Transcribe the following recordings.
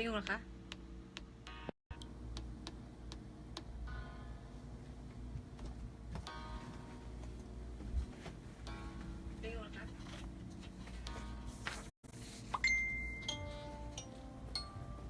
Dayon ra ka? Dayon ra ka?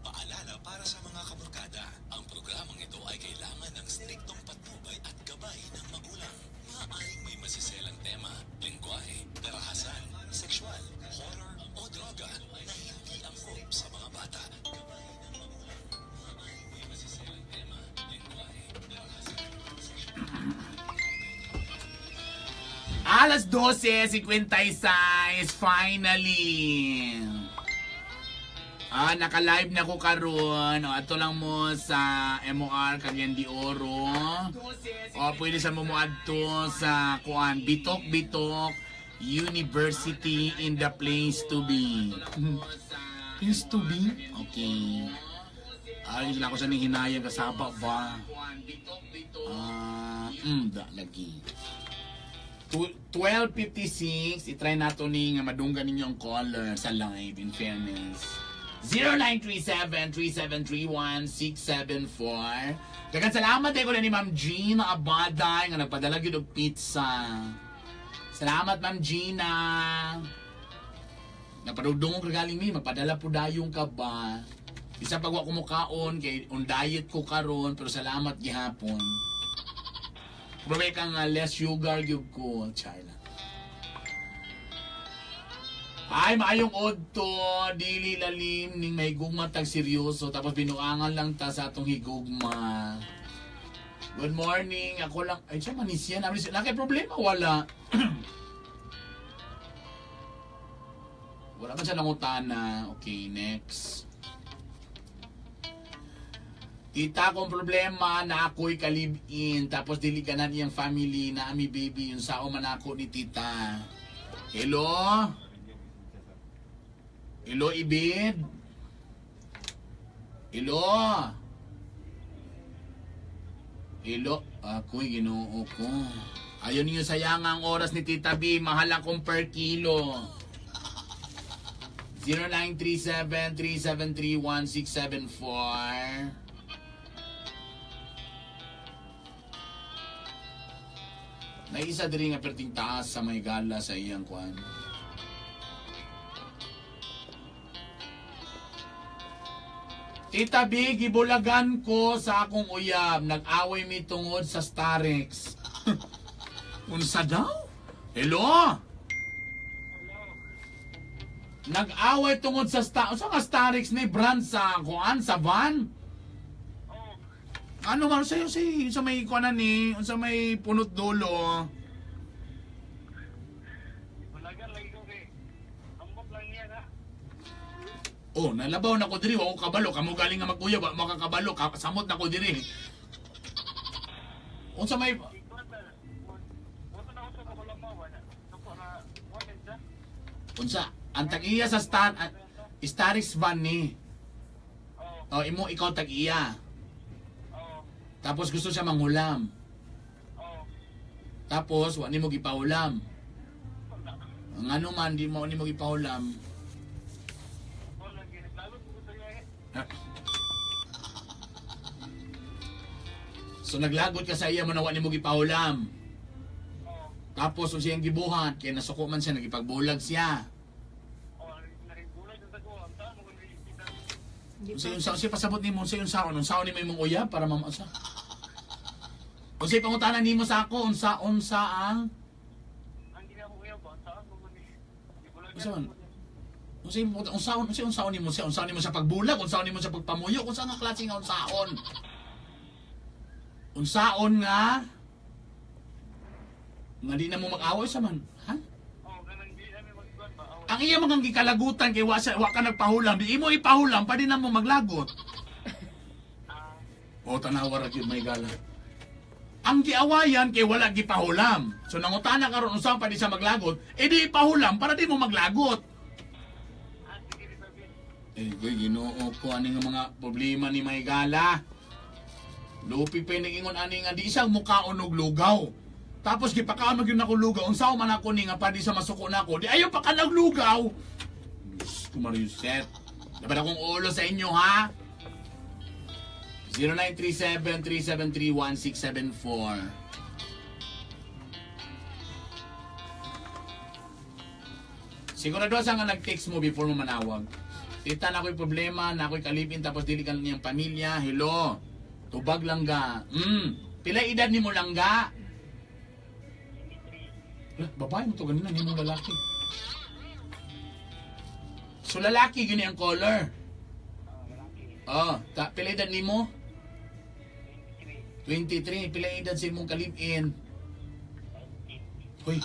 Paalala para sa mga kabarkada, ang programang ito ay kailangan ng striktong patnubay at gabay ng magulang. Maaaring may masiselang tema, lengguwahe, karahasan, sexual, horror o droga na hindi angkop sa mga bata. Gabay ng magulang. Maaaring may masiselang tema, lengguwahe, karahasan, sexual. Alas 12:56, finally. Ah, naka-live na ko karon. O, ato lang mo sa MOR Cagayan de Oro. O, pwede sa mo moadto sa kuan Bitok Bitok University in the place to be. Place to be? Okay. Ay, sila ko sa ning hinayang kasaba ba? Ah, da lagi. 12:56, itry nato ni nga madunggan ninyo ang caller sa live, in fairness. 0937-3731-674. Daghang salamat ko na ni Ma'am Gina Abaday nga nagpadala gyud og pizza. Salamat, Ma'am Gina. Napadugdungog ra galing mi, magpadala po dayong ka ba? Isa pag wa ko mukaon kay on diet ko karon, pero salamat gihapon. Grabe ka nga, less sugar gyud ko. Char lang. Ay, maayong odto, dili lalim ning may gugma tag seryoso tapos binuangan lang ta sa atong higugma. Good morning. Ako lang ay siya manis yan. Abi siya, nakay problema wala. Wala man siya nangutana. Okay, next. Tita, kung problema na ako'y kalib-in, tapos dili ka na niyang family na ami baby, yung sao man ako ni tita. Hello? Hello, Ibid? Hello? Hello? Ako'y ginoo ko. Ayaw ninyo sayang ang oras ni Tita B. Mahal akong per kilo. 0937-373-1674. May isa diri nga perting taas sa may gala sa iyang kwan. Tita B, gibulagan ko sa akong uyab. Nag-away mi tungod sa Starex. Unsa daw? Hello? Nag-away tungod sa Star... Unsa nga Starex ni brand sa kuan sa van? Ano man sa'yo si sa may kuan na ni, unsa may punot dulo. Bulagan lagi ko kay ambot lang niya na. Oh, nalabaw na ko diri, wa ko kabalo, kamo galing nga magkuya, wa makakabalo, samot na ko diri. Unsa may Ikuan ba? Wala na ako sa kakulamaw na. Tuko na wala siya. unsa ang tag-iya sa star Starix van ni. Oo. Oh, imo ikaw tag-iya. Oo. Tapos gusto siya mangulam. Oo. Tapos wa nimo gipaulam. Wala. Ang ano man di mo nimo gipaulam. Wala gini. Lalo ko sa iya. So naglagot ka sa iya mo na wa nimo gipaulam. Oo. Tapos unsa iyang gibuhat kay nasuko man siya, nagipagbulag siya. Oo, naribulag sa ko. Ang tao mo kung kita. Di Unsa pa. yung unsa pasabot nimo unsa yung saon unsaon nimo imong uyab para mamasa. Unsa pangutana nimo sa ako unsa unsa ang Ang gina ko kuya ba? Ang tao mo kung Unsa man? Unsa yung unsaon unsa unsaon nimo siya unsaon nimo sa pagbulag unsaon nimo sa pagpamuyo unsa nga klase nga unsaon? Unsaon nga nga di na mo mag-away sa man, ha? Oo, ganang di namin magkuhan ba? Oo. Ang iya mga gikalagutan kay wa, sa, wa ka nagpahulam, di imo ipahulam pa di na mo maglagot. Ah, O tanawa ra gyud may gala. Ang giawayan kay wala gipahulam. So nangutana karon unsa pa di siya maglagot, eh di ipahulam para di mo maglagot. ah, sige rin sabi. Eh, goy, Ginoo ko ani nga mga problema ni Maygala. Lupi pa yung nag-ingon ani nga di isang mukaon og lugaw. Tapos gipakaon man gyud nako lugaw, unsa man ako ni nga pa di sa masuko nako. Di ayo pa ka naglugaw. Diyos ko Mariuset. Dapat akong ulo sa inyo, ha? 0937-373-1674. Sigurado sa nga nag-text mo before mo manawag. Tita, na ako'y problema, na ako'y kalipin, tapos dili ka niyang pamilya. Hello. Tubag lang ga. Pila edad ni mo lang ga? Lah, babae mo to ganina, ni mo lalaki. So lalaki gini ang color. Oh, ta pila edad nimo? 23. Pila edad sa imong kalipin? Hoy.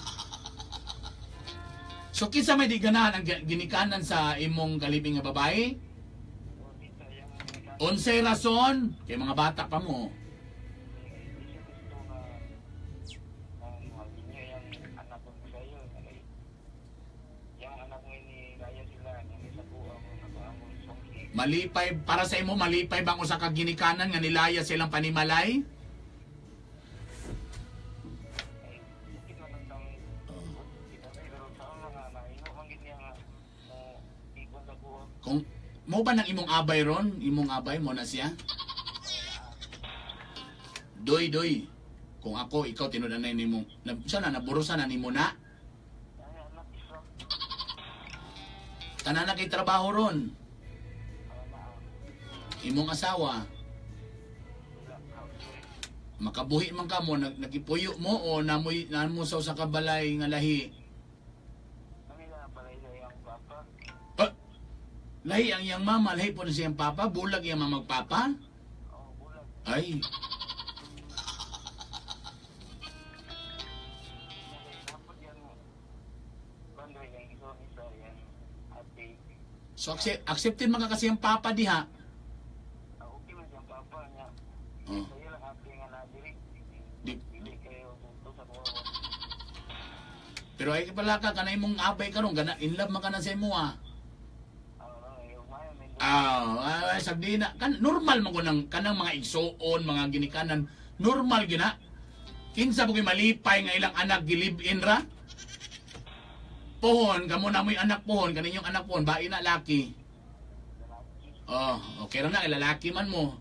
So kinsa may di ganahan ang ginikanan sa imong kalipin nga babae? Unsay rason? Kay mga bata pa mo. Malipay para sa imo, malipay bang usa ka ginikanan nga nilaya sa ilang panimalay? Kung mo ba nang imong abay ron, imong abay mo na siya? Doy doy. Kung ako ikaw tinud-anay nimo, na, siya na naburusan na nimo na. Tanan na kay trabaho ron. Imong asawa, makabuhi man ka mo, nagipuyo mo o namoy namo sa usa ka balay nga lahi. Ah, lahi ang iyang mama, lahi po na siyang papa, bulag iyang mama magpapa. Ay, so accepted man ka kasi ang papa diha. Oh. Di, pero ay pala ka kanay mong abay karon gana in love man ka na sa imo ah. Ah, ay, sagdi na kan normal man ko nang kanang mga igsuon, mga ginikanan, normal gina. Kinsa po kay malipay nga ilang anak gi-live-in ra? Pohon, kamo na mo'y anak pohon, kaninyong anak pohon, bae na laki. Oh, okay ra na kay lalaki man mo.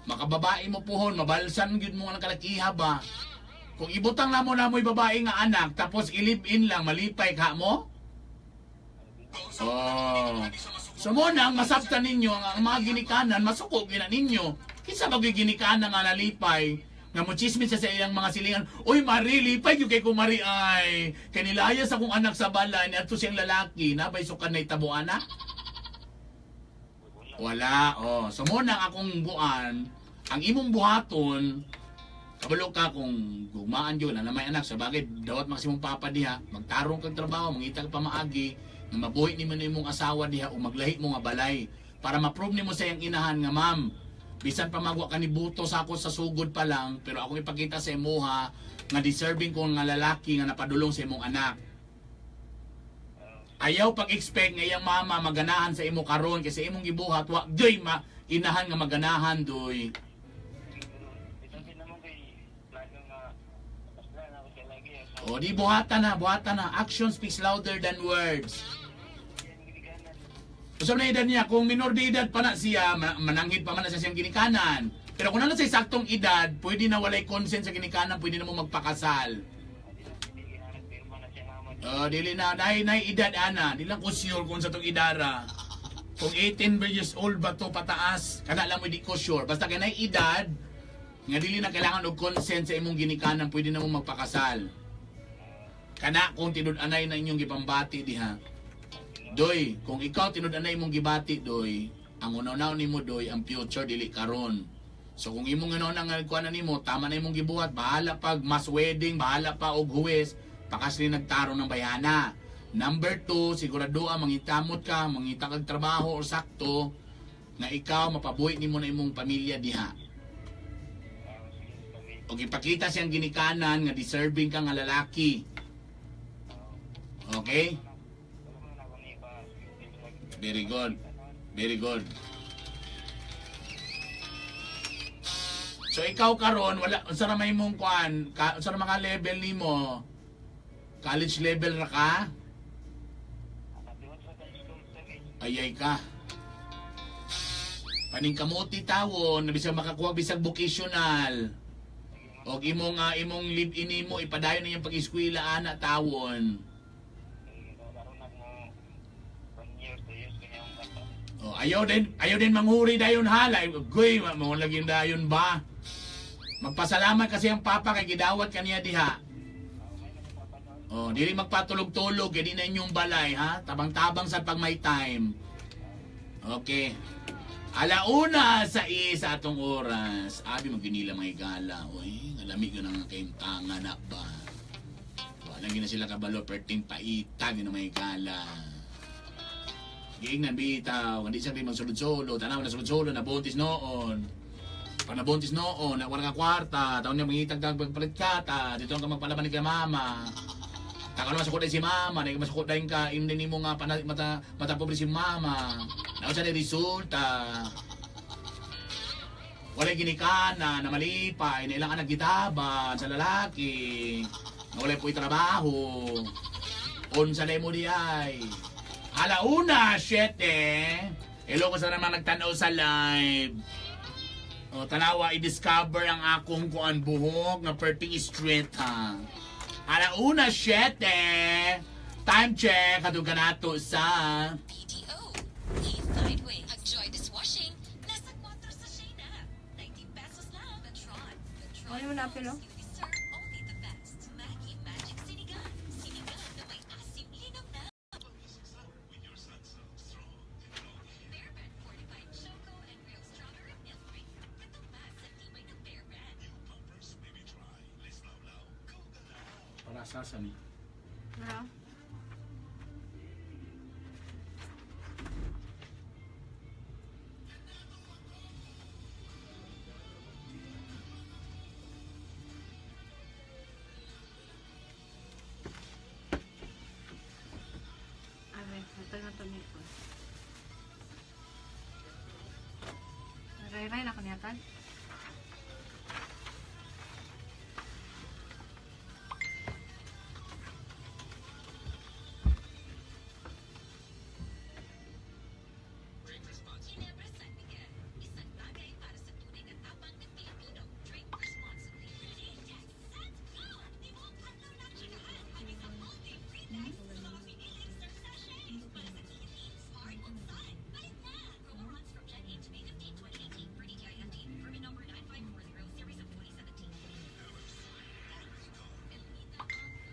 Makababae mo pohon, mabalsan gyud mo nga ng kalakiha ba? Kung ibutang na mo na mo'y babae nga anak, tapos i-live-in lang, malipay ka mo? Oh. So mo na, ang masabtan ninyo, ang mga ginikanan, masuko gina ninyo. Kinsa ba gyud ginikanan nga nalipay? Nga mo chismis siya sa iyang mga silingan, "Uy, Mari, lipay gyud kay ko Mari ay. Kay nilayas akong anak sa balay, niadto siyang lalaki, nabay sukan na itabo ana?" Wala, oh. So mo na ang akong buan, ang imong buhaton, kabalo ka kung gumaan yun, na may anak, sa bagay, dawat maksimum papa diha, magtarong kag trabaho, mangita ka pamaagi, nga mabuhi nimo na imong asawa diha o maglahi mo nga balay para ma-prove nimo sa iyang inahan nga ma'am, bisan pa magwa ka ni buto sa ako sa sugod pa lang, pero akong ipakita sa imuha nga deserving ko nga lalaki nga napadulong sa imong anak. Ayaw pag-expect nga iyang mama maganahan sa imo karon kasi imong gibuhat wa doy ma inahan nga maganahan doy. O di buhatan na, buhatan na. Action speaks louder than words. So na edad niya, kung minor de edad pa na siya, mananghid pa man na siya siyang ginikanan. Pero kung nana sa saktong edad, pwede na walay consent sa ginikanan, pwede na mo magpakasal. Oh, dili na dahil na edad ana, di lang ko sure kung sa tong idara. Kung 18 years old ba to pataas, kana lang mo di ko sure. Basta kay nay edad, nga dili na kailangan og consent sa imong ginikanan, pwede na mo magpakasal. Kana kung tinud-anay na inyong gipambati diha. Doy, kung ikaw tinud-anay imong gibati doy, ang unaw nimo doy ang future dili karon. So kung imong ano nga kuan na nimo, tama na imong gibuhat, bahala pag mass wedding, bahala pa og huwes, pakasli nagtaro ng bayana. Number 2, sigurado ang mangitamot ka, mangita kag trabaho o sakto nga ikaw mapabuhi nimo na imong pamilya diha. O ipakita siyang ginikanan nga deserving ka nga lalaki. Okay? Very good. Very good. So ikaw karon wala unsa ra may imong kuan, ka, unsa ra mga level nimo? College level ra ka? Ayay ka. Paningkamuti tawon, na bisag makakuha bisag vocational. Og imong imong live-in nimo ipadayon na iyang pag-eskwela ana tawon. Laro na mo 1 year, 2 years, ganyan ang bata. Oh, ayaw din manghuri dayon hala. Goy, mo lagi dayon ba? Magpasalamat kasi ang papa kay gidawat kaniya diha. Oh, dili magpatulog-tulog, kay di na inyong balay ha. Tabang-tabang sa pag may time. Okay. Alauna sa isa atong oras. Abi maginila mga higala. Uy, ngalami ko na nga kayong tanga na ba. Wala gina sila kabalo, perting paita gina mga higala. Giingnan bitaw, hindi siya rin magsulod-sulod. Tanaw na sulod-sulod, nabuntis noon. Pag nabuntis noon, na wala ka kwarta, taon niya mangitag kang pagpalit kata, dito ka magpalaban ni kay mama. Taka naman sukot si mama, na masukot din ka, hindi nimo nga pana, mata, mata pobre si mama. Naon siya ni resulta. Walay ginikana, na malipay, na ilang anak gitaban sa lalaki. Na walay po'y trabaho. Unsa na mo di ay. Alauna, 7. Hello ko sa naman nagtanaw sa live. O, tanawa, i-discover ang akong kuan buhok nga perting straight ha. Alauna, 7. Time check, katong kanato sa. PTO. E-Sideways. Ang Joy Dishwashing. Nasa 4 sachet na. 19 pesos lang. Petron. Petron. Ano mo na, Apel, oh? You deserve only the best. Maggi Magic Sinigang. Sinigang na may asim linam na. Bear Brand Fortified Choco and Real Strawberry Milk Drink. Katumbas sa tibay ng Bear Brand. Para sa ni. Wala. Abe, ito na ito niyo. Ray-ray na kanyatan. Ginebra San Miguel. Isang bagay para sa tunay na tapang ng Pilipino. Drink responsibly. Ready, get, set, go! Limong adlaw na chikahan. Ang isang multi-free text sa mga piniling surf sachets. Para sa Philippines, far and sun. Palit na! Promo runs from Jan 8 to May 15, 2018. For DTI FD. Permit number 9540, series of 2017. Elmina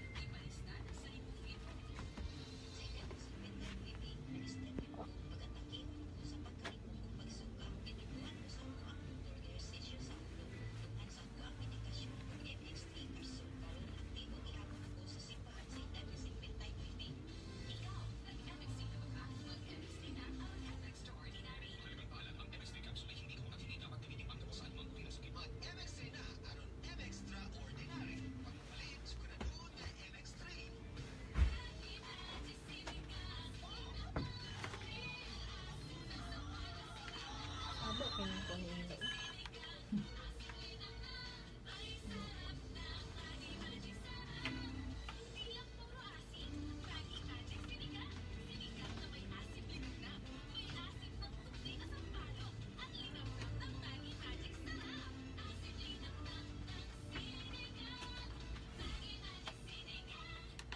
ang ibalista sa libong. Abo, kaya ko niya.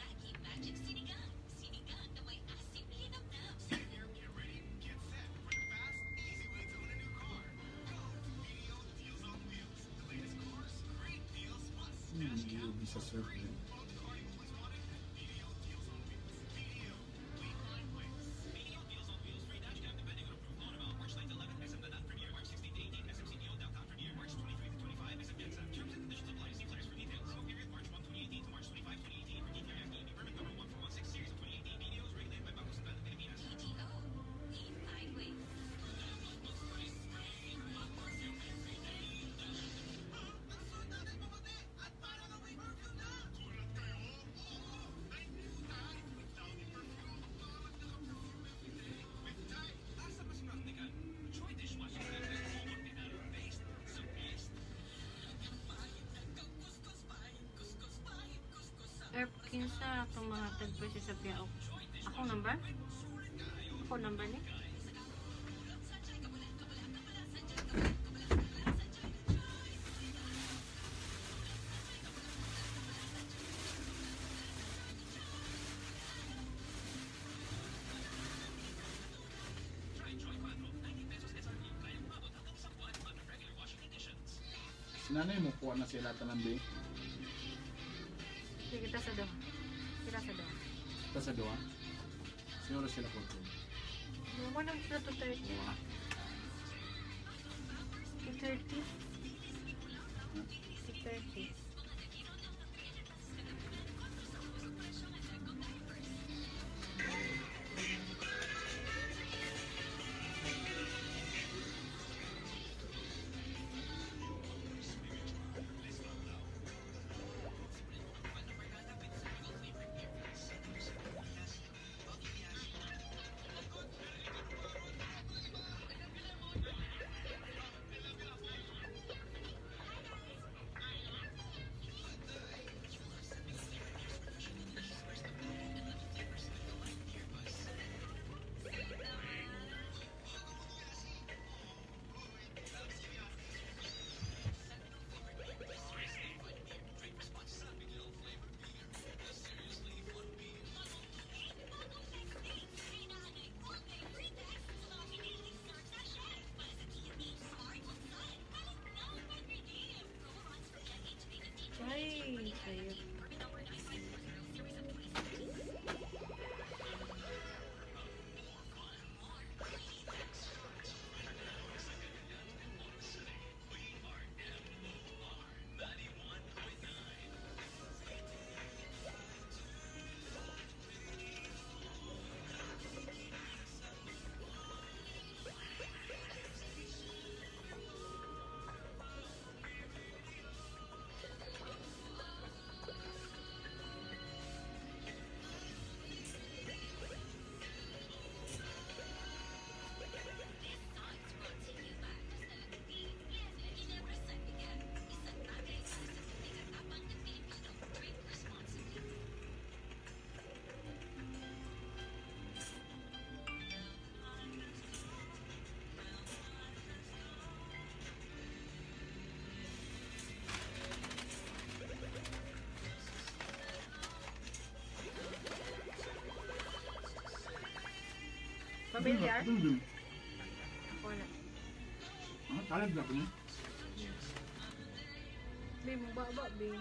Maggi Magic Sinigang. Sinigang na may asim linamnam. Sa surf. PTO. E-Sideways. Erp, kinsa itong mga tagpo siya sa Piaok? Ako number? Ako number ni? Si nanay mo kuha na sila tanan be. Sige, kita sa doha. Kita sa doha. Ta sa duha. Siguro sila ko to. Mo nang sila 2:30. Duha. 2:30. 2:30. Ay, sayo. Familiar? Hmm. Ako na. Ah, talag na ko niya. Be, baba, be.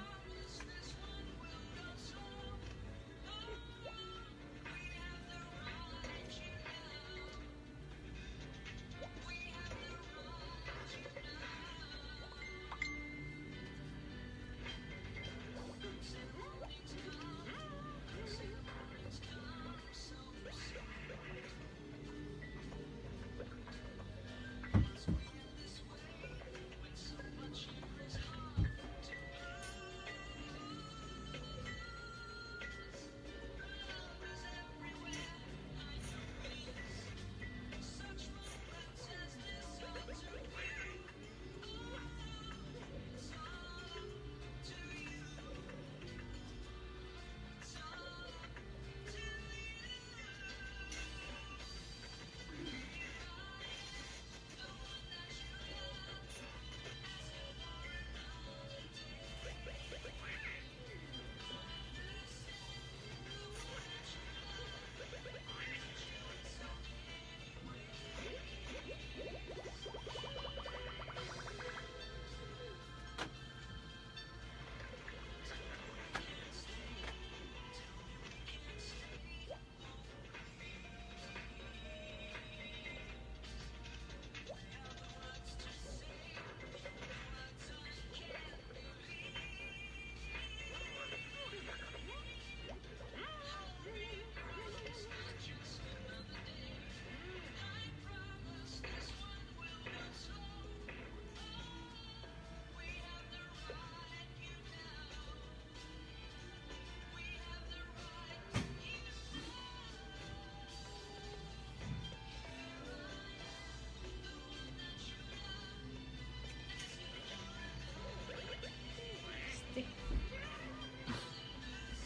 Stick.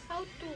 How to?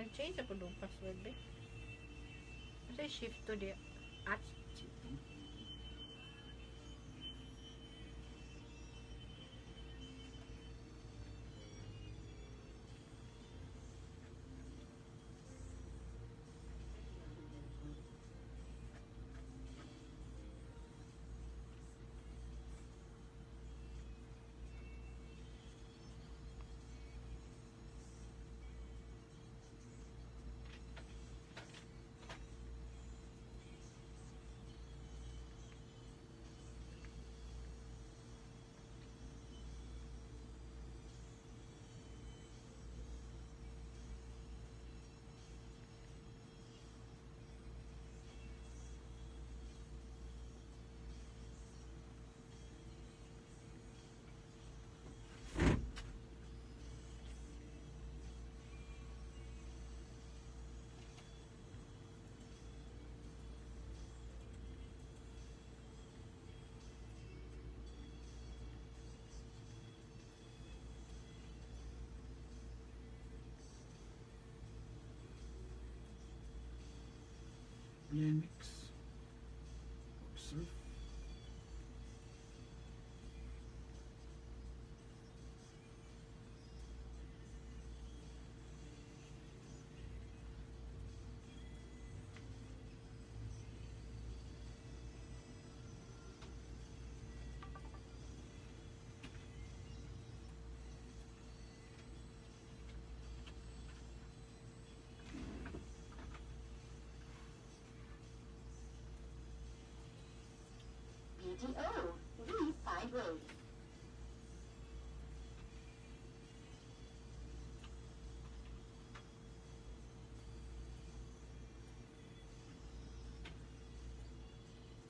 Nag-change ako doon password be. Kasi shift to the at. Blend mix. Observe. BDO, we find ways.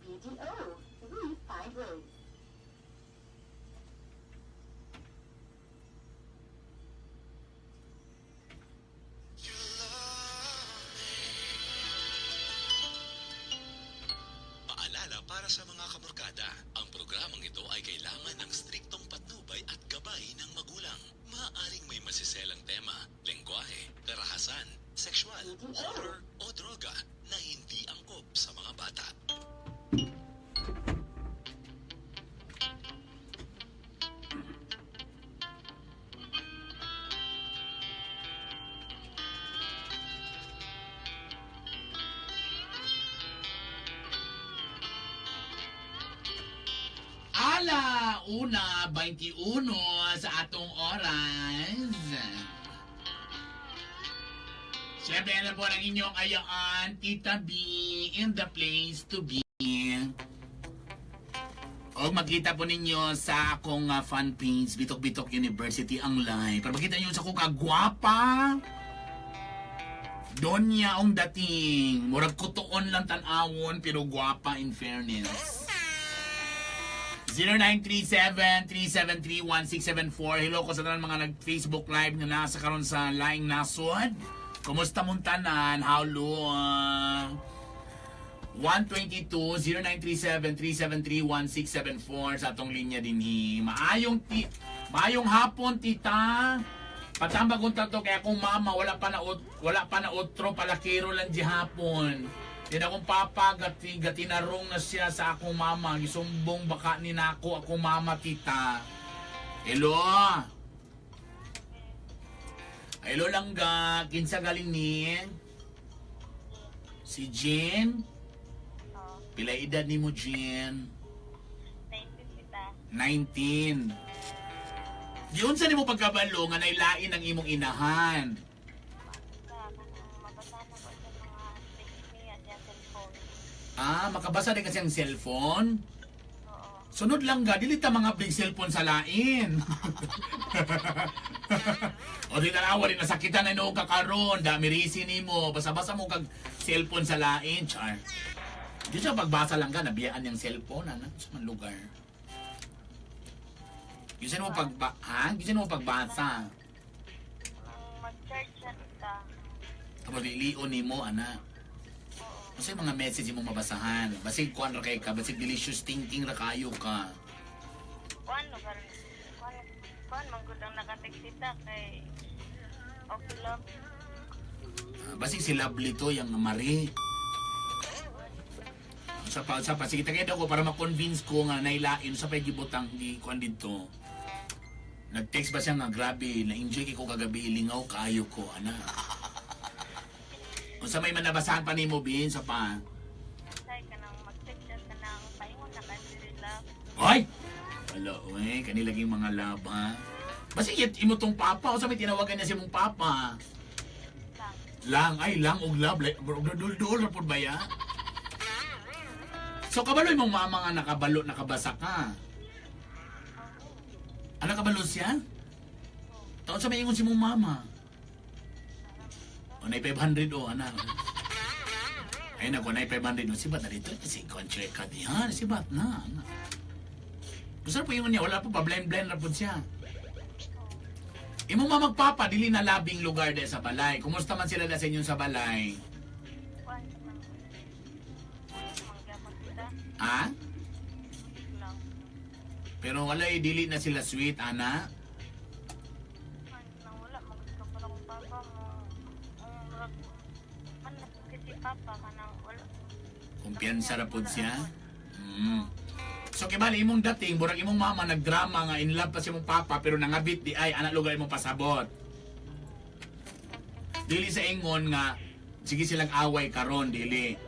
BDO, we find ways. Paalala para sa mga kabarkada, ang programang ito ay kailangan ng striktong patnubay at gabay ng magulang. Maaaring may masiselang tema, lengguwahe, karahasan, sexual, horror o droga na hindi angkop sa mga bata. Ala, 1:21 sa atong oras. Siyempre, ano po ang inyong ayaan, Tita B, in the place to be. O makita po ninyo sa akong fan page, Bitok Bitok University ang live. Para makita niyo sa akong kagwapa. Donya ang dating. Murag kutoon lang tan-awon, pero gwapa in fairness. 0937-373-1674. Hello ko sa tanan mga nag-Facebook live nga nasa karon sa Laing Nasod. Kumusta mong tanan? How long? 122 0937 373 1674 sa atong linya dinhi. Maayong hapon, tita. Patambag unta to kay akong mama wala pa na otro palakero lang di hapon. Din akong papa gati gatinarong na siya sa akong mama, gisumbong baka ni nako akong mama, tita. Hello. Hello langga, kinsa galing ni? Si Jean? Pila edad ni mo, Jean? 19 kita. 19. Diyon sa nimo pagkabalo nga nailain ang imong inahan. Sa kanang mabasa na ko sa mga text niya sa cellphone. Ah, makabasa din kasi ang cellphone. Oo. Sunod lang ga, dili ta mga big cellphone sa lain. O di tanawa rin, nasakitan na noong kakaroon. Dami risi nimo. Basa-basa mo kag cellphone sa lain, char. Di siya pagbasa lang ka, nabiyaan niyang cellphone, ano? Sa man lugar. Gisan mo pagba, ha? Gisan mo pagbasa. Nang mag-charge siya tita. Tapos lilion nimo, ana. Oo. Kasi mga message mo mabasahan. Basig kuan ra kay ka, basig delicious thinking ra kayo ka. Kuan lugar. Kuan kuan man gud ang naka-text tita kay okay lang. Ah, basig si Lovely to, yung Marie. Sa pa sige, tagay daw ko para ma-convince ko nga nailain sa pa gibutang di kuan didto. Nag-text ba siya nga grabe, na-enjoy kay ko kagabi, lingaw kaayo ko ana. Unsa may manabasahan pa nimo bin sa pa? Say ka nang mag-text siya ka nang paingon na ka diri love. Ay! Wala, uy, kanila yung mga laba. Basta yet, imo tong papa, o sa may tinawagan niya si mong papa. Lang. Lang, ay, lang, og love, like, og dul-dul, rapod ba ya? So, kabalo imong mama nga nakabalo, nakabasa ka. Ano kabalo siya? Taon sa may ingon si mong mama. O, nay 500 o, ana. Ay, nako, nay 500 o. Si Bat na dito. Si Concheka diyan. Si Bat na. Ana. Gusto po ingon niya, wala po, pa-blind-blind na po siya. Imong mamagpapa, dili na labing lugar de sa balay. Kumusta man sila na sa inyong sa balay? Kuan ka nang mangyapon sila. Ha? Lang. Pero wala eh, dili na sila sweet, ana. Kuan ka nang wala magud ka para kung papa mo. Ang murag man na kasi papa kanang wala. Kumpiyansa ra pod siya. So kibali imong dating, burag imong mama nagdrama nga in love pa si imong papa pero nangabit di ay anak lugar imong pasabot. Dili sa ingon nga sige silang away karon dili.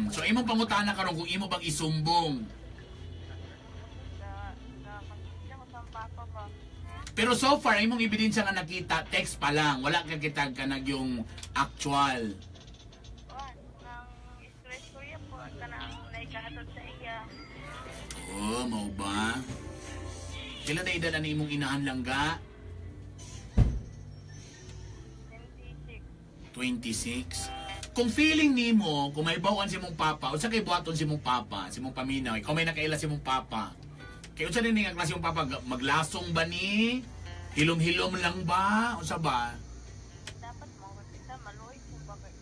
So imong pangutana karon kung imo bang isumbong. Sa sa mag-text ko sa papa ba. Pero so far imong ebidensya nga nakita text pa lang, wala ka kita kanag yung actual. Kuan nang stress ko iya po kanang naikahatod sa iya. Oh, mao ba? Kailan na edad ani imong inahan lang ga? 26. 26. Kung feeling nimo, kung may bawan si mong papa, unsa kay buhaton si mong papa, si mong paminaw, ikaw may nakaila si mong papa. Kay unsa din nga klase mong papa, maglasong ba ni? Hilom-hilom lang ba? Unsa ba? Dapat mo kita maluoy ko ba kay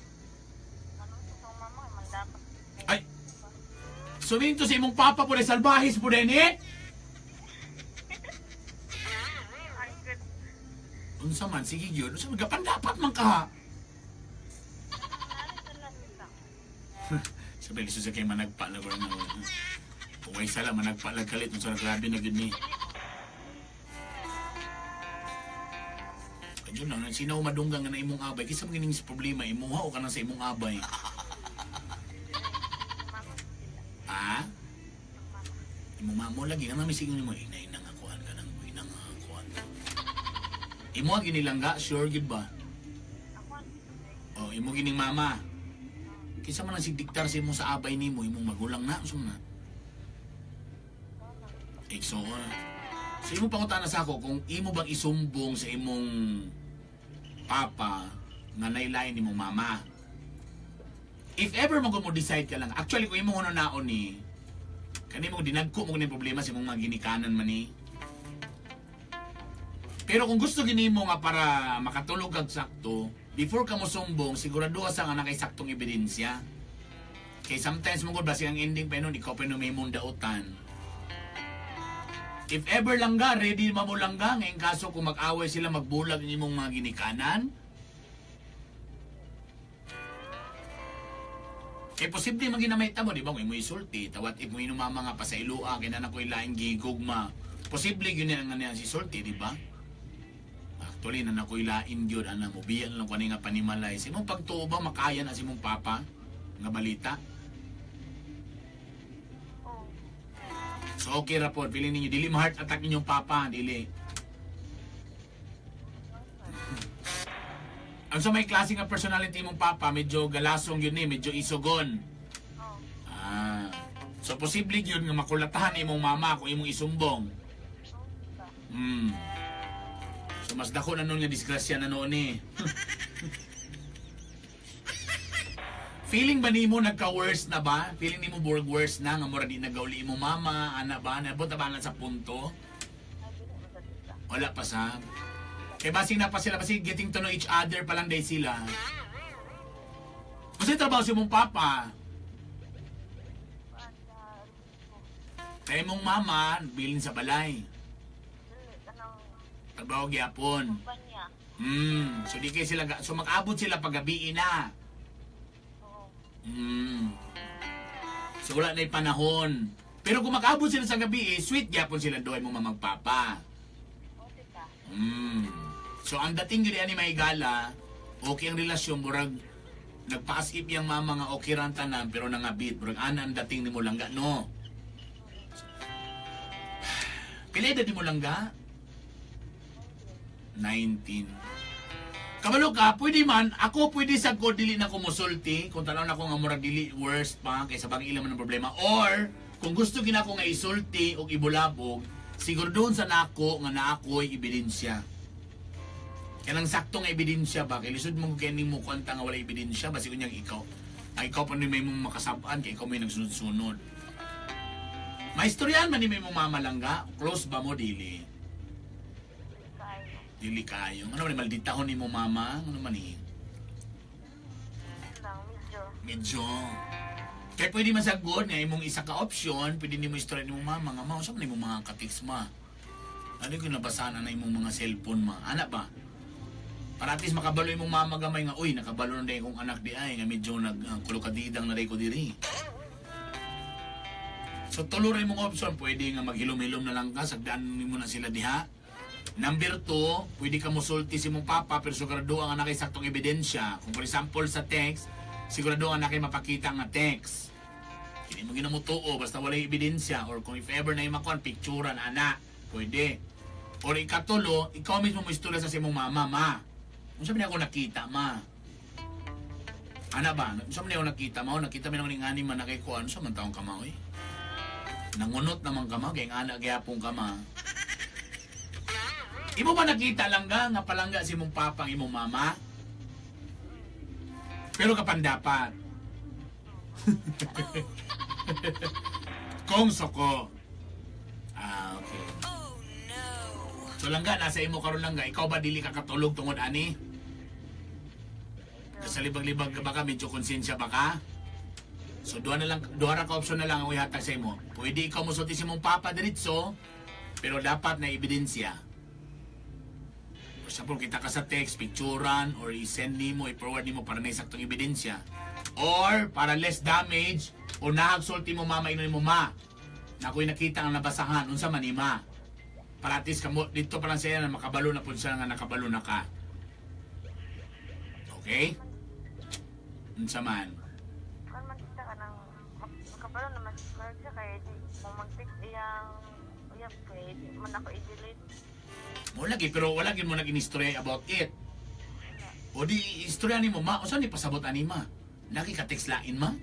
ano sa kong mama man dapat. Ay! Suminto si imong papa po salbahis po din eh. Ang good. Unsa man sige gyud, unsa man gapan dapat man ka. Nari sa lang kita. Sabi lisod sa kay managpa na na. Kung sala managpa lang kalit unsa na grabe na gyud ni. Ayun lang, sino madunggang nga na imong abay kaysa magining sa problema imuha o ka nang sa imong abay. Mama sila. Ha? Mama. Imong mamo lagi nga mami sige nimo inay nang akuan ka nang inang akuan. Imo ang ginilangga, sure gid ba? Ako ang O imo gining mama. Kinsa man ang sigdiktar sa imo sa abay nimo, imong magulang na unsa man na? Igsoon. So imo pangutana sa ako kung imo bang isumbong sa imong papa nga nailain nimong mama. If ever mo mo decide ka lang, actually kung imong hunaon ni kani mo dinagko mo ni problema sa imong mga ginikanan man ni. Pero kung gusto gini mo nga para makatulog kag sakto, before ka mo sumbong, sigurado ka sa nga nakay saktong ebidensya. Kay sometimes mo gud basig ang ending pa nun, ikaw pa nun may imong dautan. If ever lang ga, ready ma mo lang ga, ngayong kaso kung mag-away sila, magbulag ang imong mga ginikanan. Eh, posible man ginamay mo, di ba? Kung imo isulti, tawat if mo inumama nga pa sa ilua, kaya na ko ilaing gigugma. Posible yun ang nga si sulti, di ba? Actually, na ko ilain gyud ana mo biyan lang ko ani nga panimalay. Sa imong pagtuo ba makaya na si imong papa nga balita? Oh. So okay ra pod, feeling ninyo dili ma heart attack inyong papa, dili. Ang sa may klase nga personality mong papa, medyo galasong yun eh, medyo isogon. Oh. Ah. So posible yun nga makulatahan imong mama kung imong isumbong. Oh, kita. So mas dako na nun nga disgrasya na noon eh. Feeling ba nimo nagka-worse na ba? Feeling nimo borg worse na nga mura di nagauli imo mama, ana ba? Nabot na ba na sa punto? Ay, dili mo sa tita. Wala pa sa. Kay basing na pa sila, basing getting to know each other pa lang day sila. Kasi trabaho si mong papa. Kuan sa ko. Kay mong mama, bilin sa balay. Dili kanang Trabaho gyapon. kumpanya. So di kay sila so mag-abot sila paggabi na. Oo. So wala na panahon. Pero kung mag-abot sila sa gabi, eh, sweet gyapon sila doy mo mamagpapa. Oo, tita. So ang dating gyud ani may gala, okay ang relasyon, murag nagpaasip yang mama nga okay ra ang tanan pero nangabit, murag ana ang dating nimo langga, no. Pila edad nimo, langga? 19. Kabalo ka, pwede man, ako pwede sa ko dili na ko musulti, kung tanaw na ko nga murag dili worst pa, kaysa bang ilan man ang problema. Or, kung gusto gina ko nga isulti o ibulabog, siguro doon sa nako nga naako'y ebidensya. Kanang sakto nga ebidensya ba? Kay lisod mo kay nimo kwanta nga wala ebidensya, basi kunyang ikaw. Ay, ikaw pa ni may mong makasabaan kay ikaw may nagsunod-sunod. Maistoryahan man ni may mong mama, langga, close ba mo dili? Kaayo. Dili kayo. Ano man malditahon ni mo mama? Ano man eh? Yun lang, medyo. Medyo. Kaya pwede masagod nga imong isa ka option, pwede nimo istorya nimo mama nga ma, unsa man imong mga katiks, ma? Ano ko nabasa na na imong mga cellphone, ma? Ana ba? Para at least makabalo imong mama gamay nga, uy, nakabalo na dahil kong anak di ay, nga medyo nag kulokadidang na ko diri. So tulo ra imong option, pwede nga maghilom-hilom na lang ka, sagdaan nimo na sila diha. Number 2, pwede ka musulti si mong papa pero sigurado ang anak ay saktong ebidensya. Kung for example sa text, sigurado ang anak ay mapakita nga text. Hindi mo ginamutuo, basta wala yung ebidensya. Or kung if ever na imakuan, picturean, ana. Pwede. Or ikatulo, ikaw mismo mo istorya sa imong mama, ma. Kung sabi niya ako nakita, ma. Ana ba? Kung sabi niya ako nakita, ma, o nakita mi nang ni man na kay kuan, sa man taong ka, ma, oy. Nangunot naman ka, ma, kay nga ana gyapon ka, ma. Imo ba nakita lang ga nga palangga si imong papang imong mama? Pero kapan dapat. Kung soko. Ah, okay. Oh no. So langga, nasa imo karon, langga, ikaw ba dili ka katulog tungod ani? Sa libag-libag ka ba ka, medyo konsensya ba ka? So duha na lang, duha ra ka option na lang ang ihatag sa imo. Pwede ikaw mosulti sa imong papa diretso, pero dapat na ebidensya. For example, kita ka sa text, picturean, or i-send nimo, i-forward nimo para na saktong ebidensya. Or, para less damage, o nahagsulti mo mama, inon mo ma. Na ako'y nakita ang nabasahan, unsa man ni ma. Para at least kamo, dito pa lang siya na makabalo na po siya nga nakabalo na ka. Okay? Unsa man. Kan man tita ka nang makabalo naman siguro siya kay di kung mag-text iyang uyab kay di man ako i-delete. Mo lagi pero wala gid mo naging istorya about it. O di istorya nimo ma, unsa ni pasabot ani ma? Lagi ka text lain ma?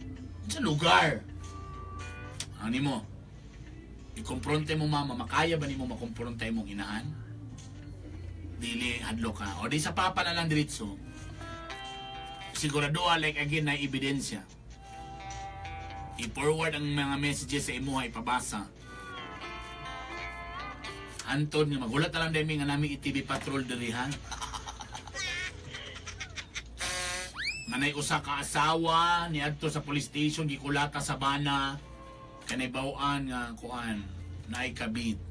Unsa lugar? Ani mo? I-kompronte mo mama, makaya ba nimo makompronte imong inahan? Dili hadlo ka. O di sa papa na lang diretso. Sigurado like again na ebidensya. I-forward ang mga messages sa imuha, ipabasa. Anton, nga magulat na lang dahil nga nami ITV Patrol diri ha. Manay usa ka asawa ni adto sa police station gikulata sa bana kanay bawaan nga kuan naay kabit.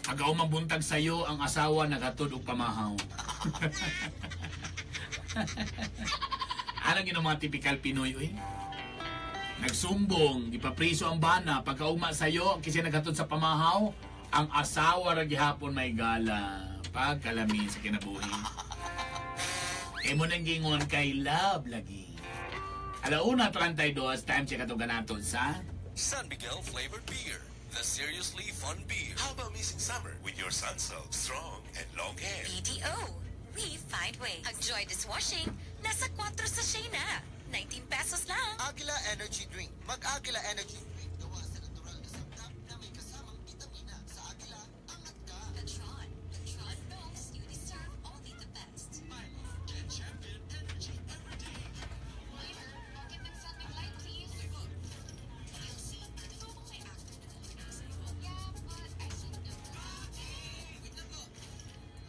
Agaw buntag sayo ang asawa naghatod og pamahaw. Ano gino mga typical Pinoy oy? Nagsumbong, gipapriso ang bana, pagkaugma sayo, kasi naghatod sa pamahaw, ang asawa ra gihapon may gala. Pagkalami sa kinabuhi. Emo nang gingon kay love lagi. Alauna 32, time check atong ganaton sa San Miguel flavored beer. The seriously fun beer. How about missing summer with your Sunsilk strong and long hair? BDO. We find ways. Ang Joy Dishwashing, nasa 4 sachet na. 19 pesos lang. Agila Energy Drink. Mag-Agila Energy Drink. Gawa sa natural na sangkap na may kasamang vitamina. Sa Agila, angat ka. Petron. Petron knows you deserve only the best. Get champion energy every day. Bakit nag-submit light, please? Totoo bang may actor na nag sa'yo? Yeah, but I said no.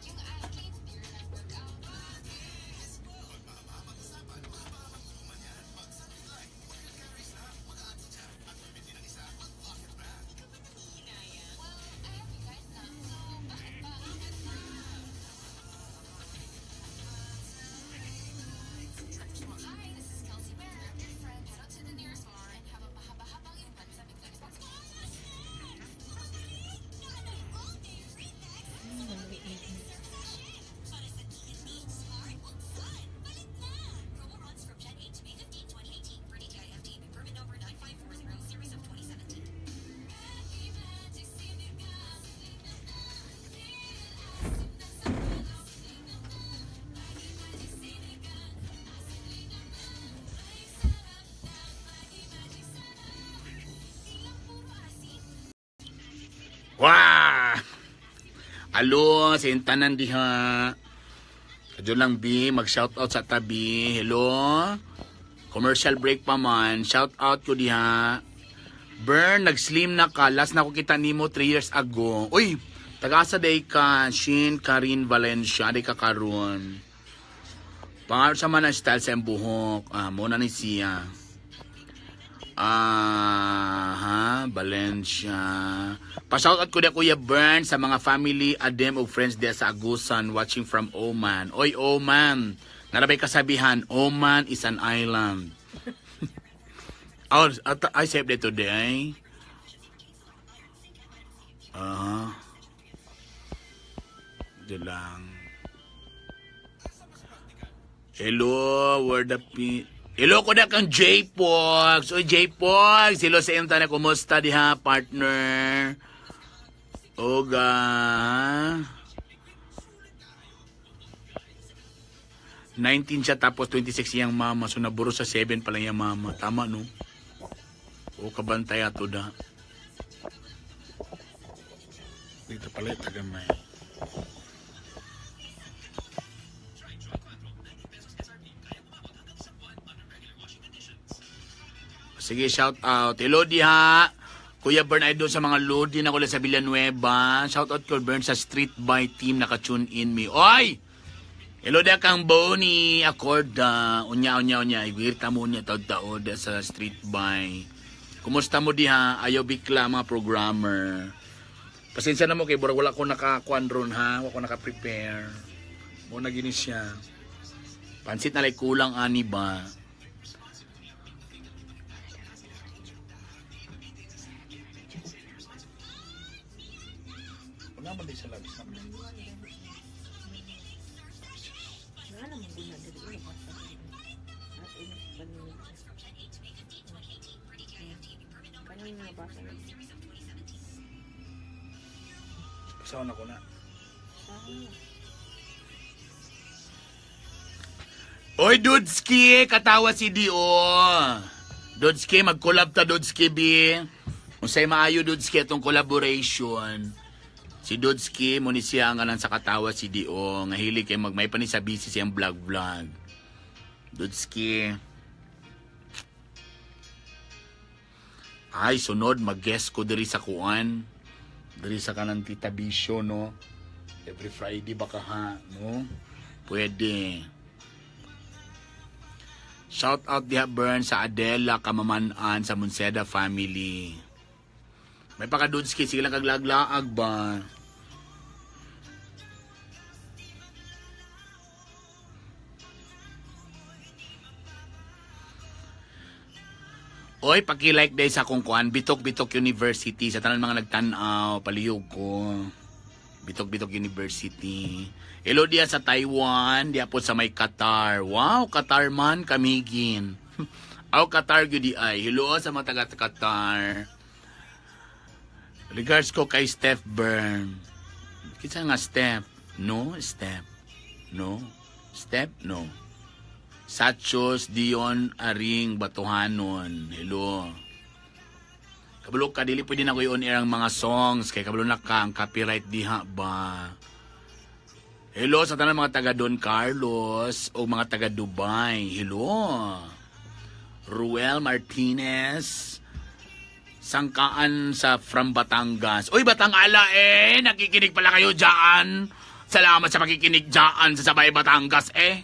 Yung athlete, they're nag-workout. Wah! Alo, sa intanan diha. Kadyo lang, B. Mag-shoutout sa tabi. Hello? Commercial break pa man. Shoutout ko diha. Bern, nag-slim na ka. Last na ko kita nimo 3 years ago. Uy, taga-asa day ka. Shin Karin Valencia. Day ka karon. Pangarap sa man ang style sa iyang buhok. Ah, mo na ni siya. Ah, ha, Valencia. Pa-shoutout ko na Kuya Bern sa mga family, adem ug friends diya sa Agusan watching from Oman. Oy Oman. Narabay kasabihan, Oman is an island. Oh, I saved it today. Ah. Di lang. Hello, where the p... Hello ko na kang J-Pogs. Uy, J-Pogs. Hello sa iyong tanay. Kumusta diha, partner? Oga. 19 siya tapos 26 iyang mama. So naburo sa 7 pala iyang mama. Tama, no? O kabantay ato da. Dito pala yung tagamay. Sige, shout out. Hello diha. Kuya Bern Idol sa mga Lodi na kula sa Villanueva. Shout out ko Bern sa Street by Team naka-tune in me. Oy! Hello diha kang Bonnie Acorda. Unya unya unya igwirta mo unya taod taod sa Street by. Kumusta mo diha? Ayaw bikla mga programmer. Pasensya na mo kay burag wala ko nakakuan ron ha. Wala ko naka-prepare. Mo na gini siya. Pansit na lay kulang ani ba? Wala man din sa labis na. Wala naman guna diri eh. At inis pa niya. Kanang mga basa na. Pasawan ako na. Ah. Oy, Dudski! Katawa si Dio. Dudski, mag-collab ta, Dudski, B. Unsay maayo, Dudski, atong collaboration. Si Dudski, mo ni siya ang anan sa katawa si Dio. Nga hilig kay magmay pa ni sa busy siyang vlog-vlog. Dudski. Ay, sunod, mag-guest ko diri sa kuan. Diri sa kanang Tita Bisyo, no? Every Friday baka ha, no? Pwede. Shout out diha Bern sa Adela Kamamanan sa Monseda family. May pakadudski sige lang kaglaglaag ba. Oy, paki-like day sa akong kuan Bitok Bitok University sa tanan mga nagtan-aw palihog ko. Bitok Bitok University. Hello diya sa Taiwan, diya po sa may Qatar. Wow, Qatar man kamigin. Aw Qatar gyud di ay. Hello sa mga taga Qatar. Regards ko kay Steph Byrne. Kinsa nga Steph? No, Steph. No. Steph, no. Sachos Dion Aring Batuhanon. Hello. Kabalo ka, dili pwede na ko i-on air ang mga songs. Kay kabalo na ka, ang copyright diha ba? Hello sa tanan mga taga Don Carlos o mga taga Dubai. Hello. Ruel Martinez. Sangkaan sa from Batangas. Uy, Batangala eh! Nakikinig pala kayo dyan. Salamat sa pakikinig dyan sa Sabay Batangas eh.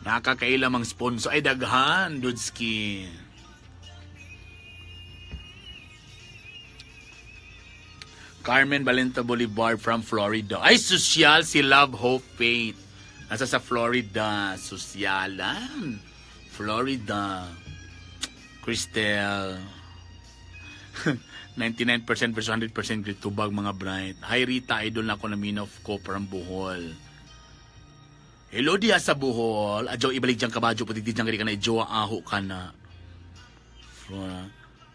Nakakailamang sponsor. Ay, daghan, Dudski. Carmen Valenta Bolivar from Florida. Ay, sosyal si Love Hope Faith. Nasa sa Florida. Sosyalan. Florida. Cristel. 99% versus 100% great tubag mga bright. Hi Rita, idol na ako na Minov ko from Bohol. Hello diya sa Bohol. Adyo ibalik diyang kabadyo puti di diyang ka na ijowa aho ka na.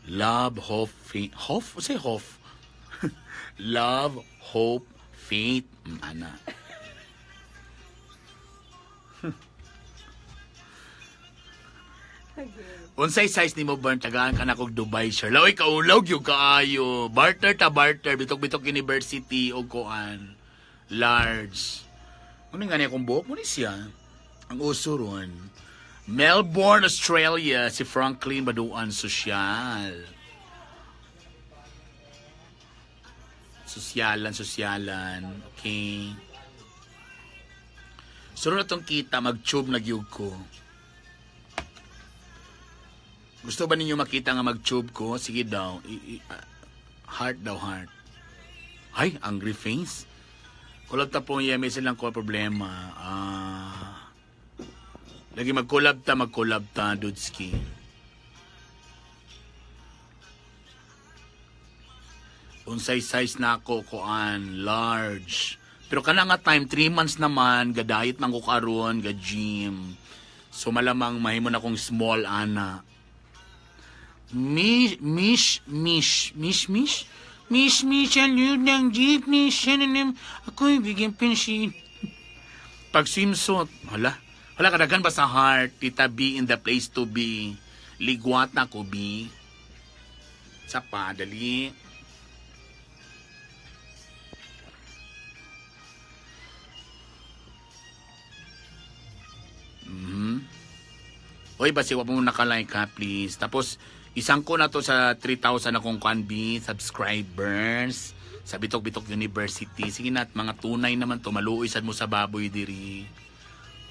Love, hope, faith. Hope? Say hope. Love, hope, faith. Ana. Unsay size nimo Bern tagaan ka na kog Dubai sir. Laoy kaulaw gyud kaayo. Barter ta barter Bitok-Bitok University og kuan. Large. Ano nga niya akong buhok mo ni siya? Ang uso ron. Melbourne, Australia, si Franklin Baduan Sosyal. Sosyalan, sosyalan. Okay. Sunod na tong kita, mag-tube na gyud ko. Gusto ba ninyo makita nga mag-tube ko? Sige daw. Heart daw, heart. Ay, angry face. Kulab ta po yung may silang ko problema. Ah. Lagi mag-collab ta, Dudski. Unsay size na ako kuan, large. Pero kana nga time 3 months naman, ga-diet man ko karon, ga gym. So malamang mahimo na akong small ana. Mi mish mish mish mish mish mish ang ng jeepney synonym ako'y bigyan pansin. Pag swimsuit, hala. Hala, kadagan ba sa heart? Tita B in the place to be. Ligwat na ko, B. Sa pa, dali. Oy, basi wa mo nakalike ha, please. Tapos, isang ko na to sa 3,000 akong kwan, B, subscribers sa Bitok Bitok University. Sige na, at mga tunay naman to, maluoy sad mo sa baboy diri.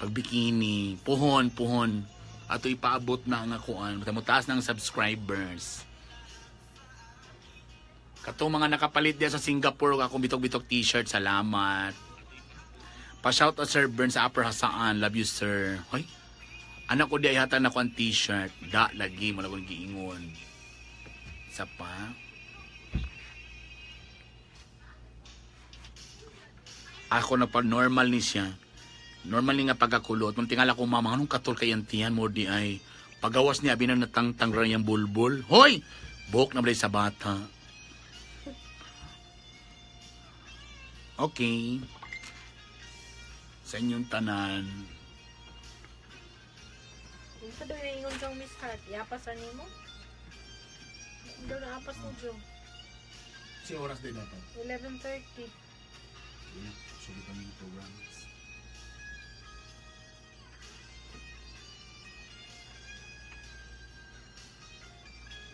Pag bikini, puhon, puhon. Ato ipaabot na ang akuan. Basta mo taas ng subscribers. Katong mga nakapalit diya sa Singapore ug akong Bitok Bitok t-shirt, salamat. Pa-shout out Sir Bern sa Upper Hasaan. Love you, sir. Hoy, anak ko di ay hatan ako ang t-shirt. Da, lagi mo na akong giingon. Isa pa. Ako na pa, normal ni siya. Normal ni nga pagkakulot. Nung tingala ko, mama, anong katol kay ang tiyan mo di ay. Pagawas niya, abi na natangtang ra niyang bulbul. Hoy! Buhok na balay sa bata. Okay. Sa inyong tanan. Unsa daw ingon kang Miss Heart? Iapas ra nimo? Daw naapas ni Joe. Si oras din dapat. 11:30. Yeah, sulit kami ng programs.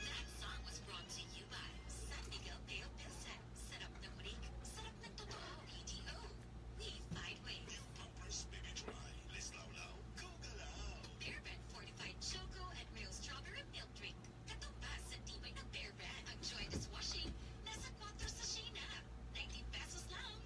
That song was brought to you by San Miguel Pale Pilsen. Sarap ng unique, sarap ng totoo. PTO. We find ways. New Pampers Baby Dry. Less lawlaw, go galaw. Bear Brand Fortified Choco at Real Strawberry Milk Drink. Katumbas sa tibay ng Bear Brand. Ang Joy Dishwashing, nasa 4 sachet na. 19 pesos lang.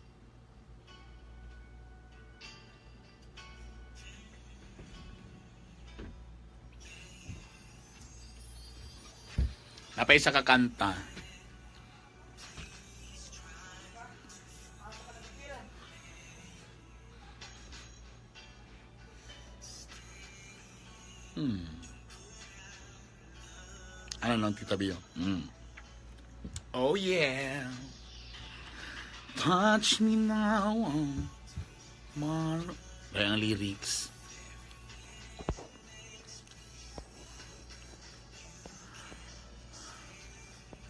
Napay isa ka kanta. Ano lang, Tita Bio? Oh yeah. Touch me now. Mar... Ay, ang lyrics.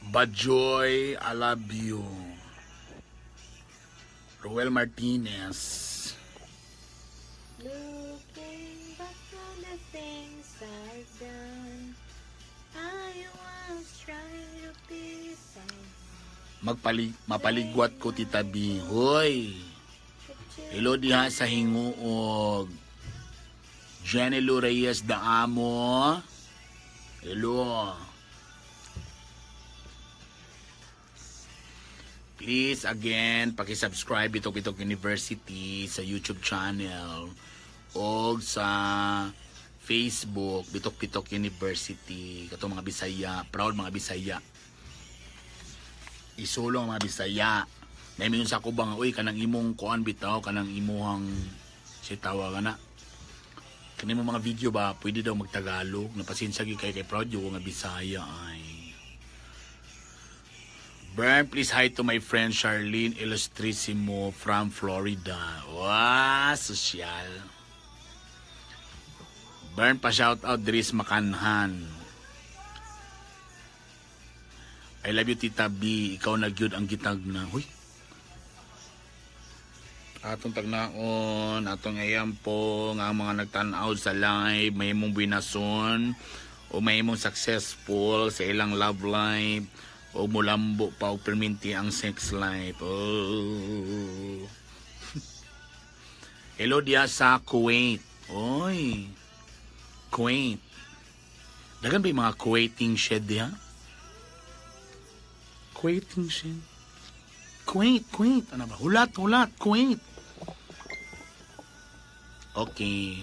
Bajoy Alabio. Roel Martinez. Looking back on the things I've done, I was trying to be someone. Mapaligwat ko, Tita B. Hoy! Hello diha sa Hinguog. Jenny Lou Reyes Daamo. Hello. Please again, paki-subscribe Bitok Bitok University sa YouTube channel og sa Facebook Bitok Bitok University. Katong mga Bisaya, proud mga Bisaya. Isulong ang mga Bisaya. Naimiyon sa ako bang, uy, kanang imong kuan bitaw, kanang imuhang si tawa ka na. Kani mo mga video ba, pwede daw magtagalog. Napasensya gyud kay kay proud yung nga Bisaya ay. Bern, please hi to my friend Charlene Illustrissimo from Florida. Wow, social. Burn pa shout out diri sa Makanhan. I love you, Tita B. Ikaw na gyud ang gitag na. Huy. Atong tagnaon, atong ayampo, nga ang mga nagtanaw sa live, may imong binason, o may imong successful sa ilang love life, o mulambo pa o perminti ang sex life. Oh. Hello diya sa Kuwait. Oy. Kuwait. Dagan ba yung mga Kuwaiting shed diha? Kuwaiting shed. Kuwait, Kuwait. Ano ba? Hulat, hulat, Kuwait. Okay.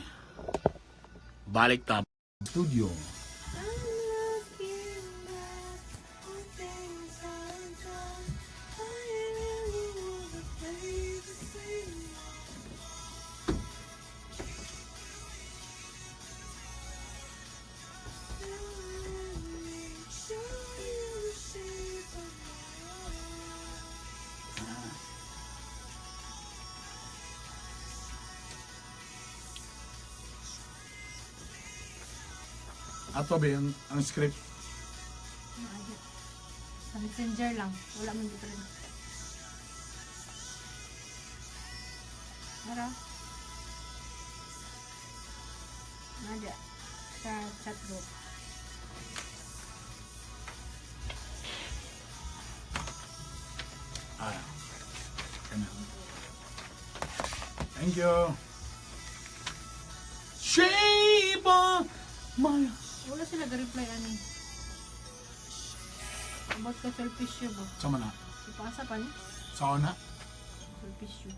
Balik ta. Studio. I'm looking back on things I've done. I really wanna play the same. Show you the shape of my heart. Ato ba yung, ang script? Sa messenger lang. Wala man dito rin. Mara. Nada. Sa chat group. Ah. Kana. Thank you. Shape of my... Wala sila ga-reply ani. About ka selfish ba? Sama na. Ipasa pa ni. Sama na. Selfish.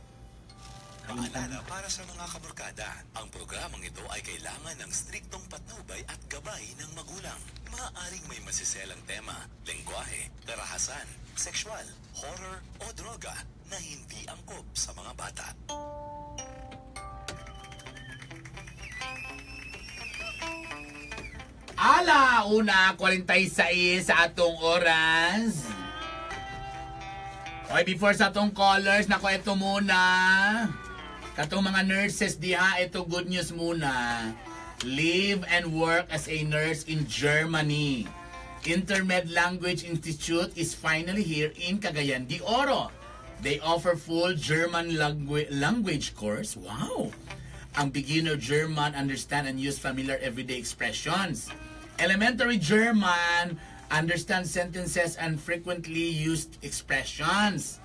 Paalala para sa mga kabarkada, ang programang ito ay kailangan ng striktong patnubay at gabay ng magulang. Maaaring may masiselang tema, lengguwahe, karahasan, sexual, horror o droga na hindi angkop sa mga bata. Ala, una, 46 sa atong oras. Okay, before sa atong callers, nako ito muna. Katong mga nurses diha, ito good news muna. Live and work as a nurse in Germany. Intermed Language Institute is finally here in Cagayan de Oro. They offer full German language course. Wow! Ang beginner German understand and use familiar everyday expressions. Elementary German understand sentences and frequently used expressions.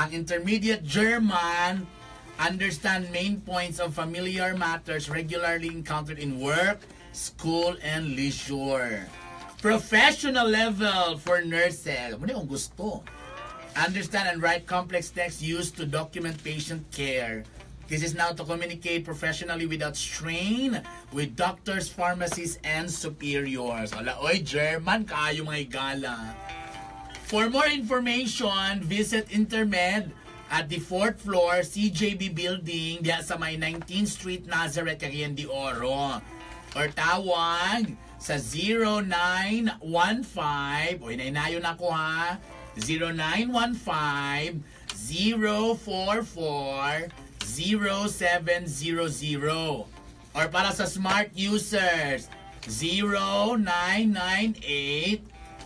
Ang intermediate German understand main points of familiar matters regularly encountered in work, school, and leisure. Professional level for nurses. Ano yung gusto? Understand and write complex texts used to document patient care. This is now to communicate professionally without strain with doctors, pharmacists, and superiors. Ala, oy, German, kaayo mga igala. For more information, visit Intermed at the 4th floor, CJB Building, diya sa may 19th Street, Nazareth, Cagayan de Oro. Or tawag sa 0915, oy, nainayon ako ha, 0915 044 0700. Or para sa smart users, 0998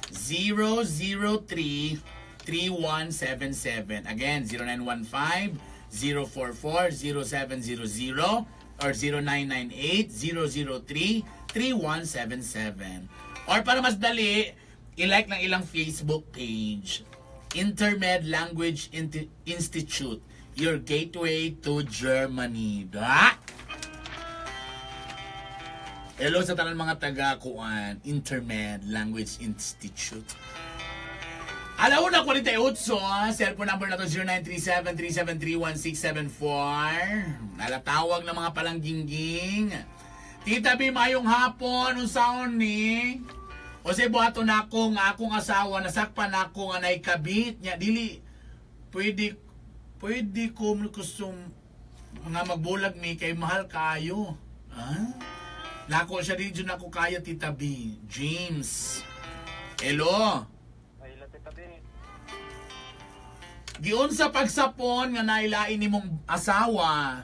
003 3177. Again, 0915 044 0700 or 0998 003 3177. Or para mas dali, i-like lang ilang Facebook page. Intermed Language Institute, your gateway to Germany. Da? Hello sa tanan mga taga kuan, Intermed Language Institute. Alauna 48, ah. Cellphone number na to 0937-373-1674. Nalatawag ng mga palanggingging. Tita B, mayong hapon, unsaon ni? O sa buhaton nako nga akong asawa nasakpan ako nga naikabit niya dili pwede pwede ko kusum nga magbulag mi kay mahal kayo. Ha? Nako siya di jud nako kaya, Tita B. James. Hello. Ay, Tita B. Giun sa pagsapon nga nailain nimong asawa.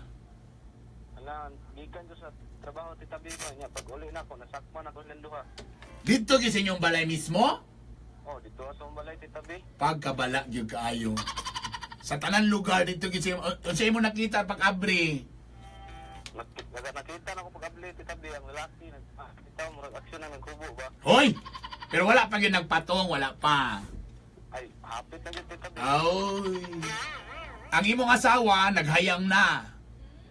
Ala, Gikan ko sa trabaho, Tita B ba niya. Pag uli na ako, nasakman ako silang duha. Dito gyud sa inyong balay mismo? Oh, dito sa akong balay, Tita B. Pagkabala gyud kaayo. Sa tanan lugar dito gyud sa imo, unsa imo nakita pag abri? Nakita na ako pag abli, Tita B, ang lalaki nag bitaw murag aksyon na nagkubo ba. Hoy! Pero wala pa gyud nagpatong, wala pa. Ay, hapit na gyud, Tita B. Oy. Ang imong asawa naghayang na.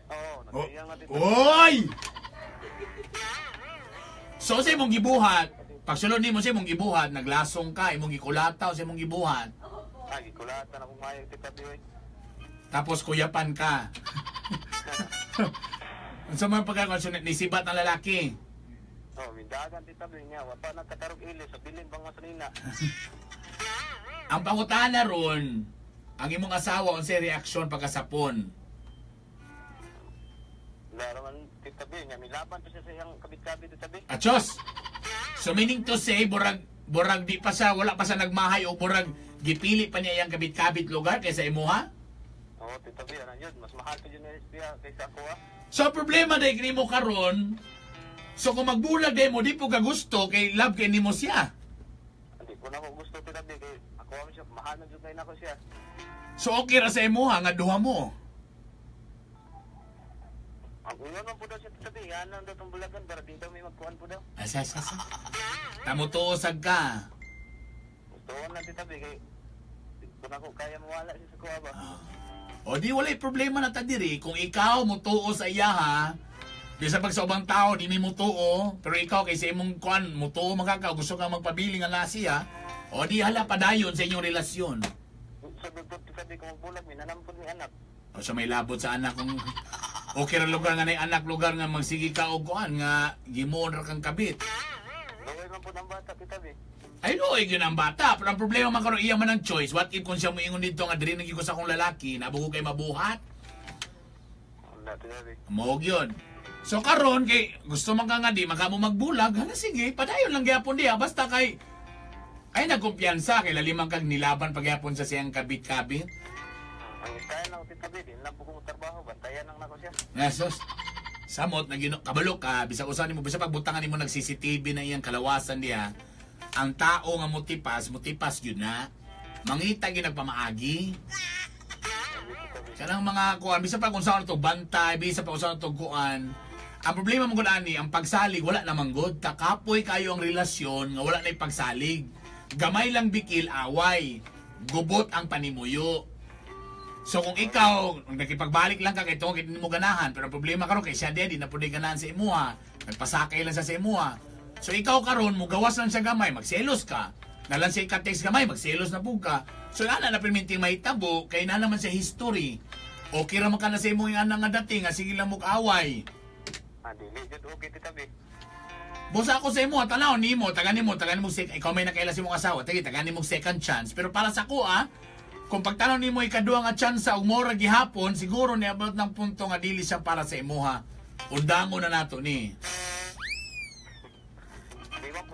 Oo, nagkayang na, Tita B. Oy! So sa imong gibuhat, pagsulod nimo sa imong gibuhat, naglasong ka, imong gikulataw sa imong gibuhat. Ay, gikulatan akong mayag, Tita B. Oy. Tapos kuyapan ka. Unsa man pagkakonsunod ni sibat ang lalaki? Oh, mindagan, Tita B niya. Wa pa nagkatarog ili sa bilin bang masanina. Ang pangutana ron, ang imong asawa unsay reaksyon pagkasapon? Laro man, Tita B, niya milaban pa siya sa iyang kabit-kabit, Tita B. Achos. So meaning to say burag burag di pa siya, wala pa siya nagmahay o burag gipili pa niya iyang kabit-kabit lugar kaysa imuha? Oo, Tita B, ano yun? Mas mahal pa yun ni siya kaysa ako, ah. So ang problema dahil nimo karon, so kung magbulag dahil mo di po ka gusto kay love kay nimo siya. Hindi ko na ako gusto, Tita B, kay ako man siya, mahal na jud kay nako siya. So okay ra sa imuha nga duha mo. Ang ulo man po daw siya, Tita B, yan lang daw itong bulagan, para di daw may magkuhan po daw. Asa asa asa. Tamo tuosag ka. Gusto ko na, Tita B, kay di ko na ako kaya mawala siya sa kuha ba. O di walay problema na ta diri kung ikaw mutuo sa iya ha. Bisa pag sa ubang tao di mi mutuo, pero ikaw kay sa imong kuan mutuo man ka gusto ka magpabiling ang lasi ha. O di hala padayon sa inyong relasyon. Sa dugtog, Tita B, kung magbulag, may nanampod ni anak. O sa may labot sa anak kung okay ra lugar nga nay anak lugar nga magsige ka og kuan nga gimuon ra kang kabit. Gawin man po ng bata, Tita B. Ay no, ay yun ang bata. Pero ang problema man karon iya man ang choice. What if kung siya moingon dito nga diri nagigos akong lalaki, nabugo kay mabuhat? Wala, Tita B. Mao gyud. So karon kay gusto man ka nga di maka mo magbulag, hala sige, padayon lang gyapon diha basta kay ay nagkumpiyansa kay laliman kag nilaban pagyapon sa siyang kabit-kabit. Ang style lang, Tita B, di lang po kong trabaho, bantayan lang nako siya. Yesus. Samot na gino kabalo ka bisag usa nimo bisag pagbutangan nimo nag CCTV na iyang kalawasan diha. Ang tao nga mutipas, mutipas gyud na. Mangita gyud nagpamaagi. Tita B. Kanang mga kuan, bisa pa kung saan to bantay, bisa pa kung saan to kuan. Ang problema mo gud ani, ang pagsalig wala namang good. Takapoy kayo ang relasyon nga wala na pagsalig. Gamay lang bikil away. Gubot ang panimuyo. So kung ikaw, nakipagbalik lang ka kay tungod kay di mo ganahan, pero ang problema karon kay siya di na pud ganahan sa imuha, nagpasakay lang siya sa imuha. So ikaw karon mo gawas lang siya gamay, magselos ka. Nalang siya ika-text gamay, magselos na pud ka. So ana na perminting mahitabo kay na naman sa history. Okay ra man ka na sa imong ana nga dating, nga sige lang mo away. Ah, dili, jud, okay, Tita B. Busa ako sa imo, tanaw nimo, taga nimo, taga nimo ikaw may nakaila sa imong asawa, tagi taga nimo second chance. Pero para sa ko ah, kung pagtanaw nimo ikaduha nga chance ug mora gihapon, siguro niabot ng punto nga dili siya para sa imuha. Undango na nato ni.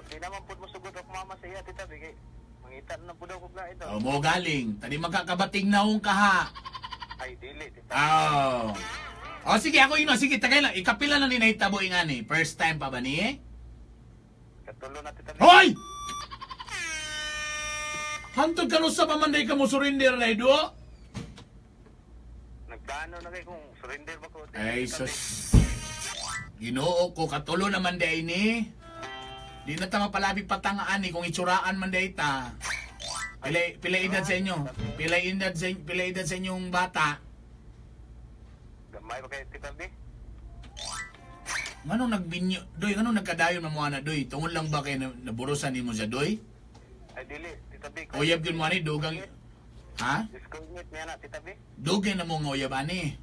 Di naman po musugod ako mama sa iya, Tita B, kay mangita na po daw kog lain daw. O mo galing, tadi magkakabating naong ka ha. Ay, dili, Tita B. Oh. O sige, ako ino, sige, tagay lang. Ikapila na ni nahitabo ingani. First time pa ba ni? Katulo na, Tita B. Hoy! Hantod ka sa pamanday ka mo surrender na do? Nagplano na kay kung surrender ba ko. Tita Ay, B. sus. Ginoo ko, katulo naman day ni. Di na ta mapalabi patangaan ni kung itsuraan man day ta. Pila, pila edad sa inyo? Pila edad sa inyong bata? Gamay ba kay Tita B? Nganong nagbinyo? Doy, nganong nagkadayon na mo ana doy? Tungod lang ba kay naburusan nimo siya doy? Ay, dili, Tita B. Uyab yun mo ani dugang Ha? Schoolmate niya na, Tita B. Dugay na mo nga uyab ani.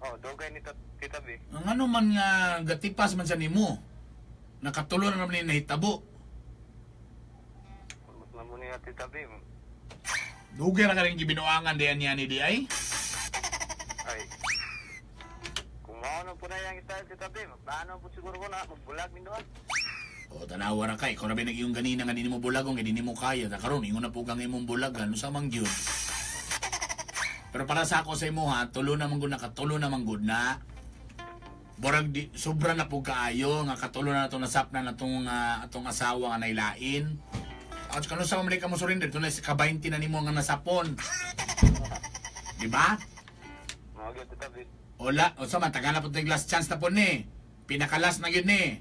Oh, dugay ni Tita B. Ang ano man nga gatipas man sa nimo. Nakatulo na naman ni nahitabo. Mas na mo niya, Tita B. Dugay ra ka rin gibinuangan diyan niya ni di ay. Ay. Kung mao na po na yung style, Tita B, magplano po siguro ko na, magbulag min doon. O tanawa ra kay ikaw ra ba nag-iyong ganina nga nimo bulagong kay di nimo kaya ta karon ingon na po kang imong bulagan sa man gyud. Pero para sa ako sa imo ha, tulo na man gud nakatulo na man gud na. Borag di, sobra na po kaayo nga katulo na natong nasapna na tong atong asawa nga nailain. At kano sa mamali ka mo surrender, tunay sa ka-20 na nimo nga nasapon. Di ba? Mga gyud, Tita B. Ola, o sa man, taga na po tayong last chance na po ni. Pinakalas na yun ni.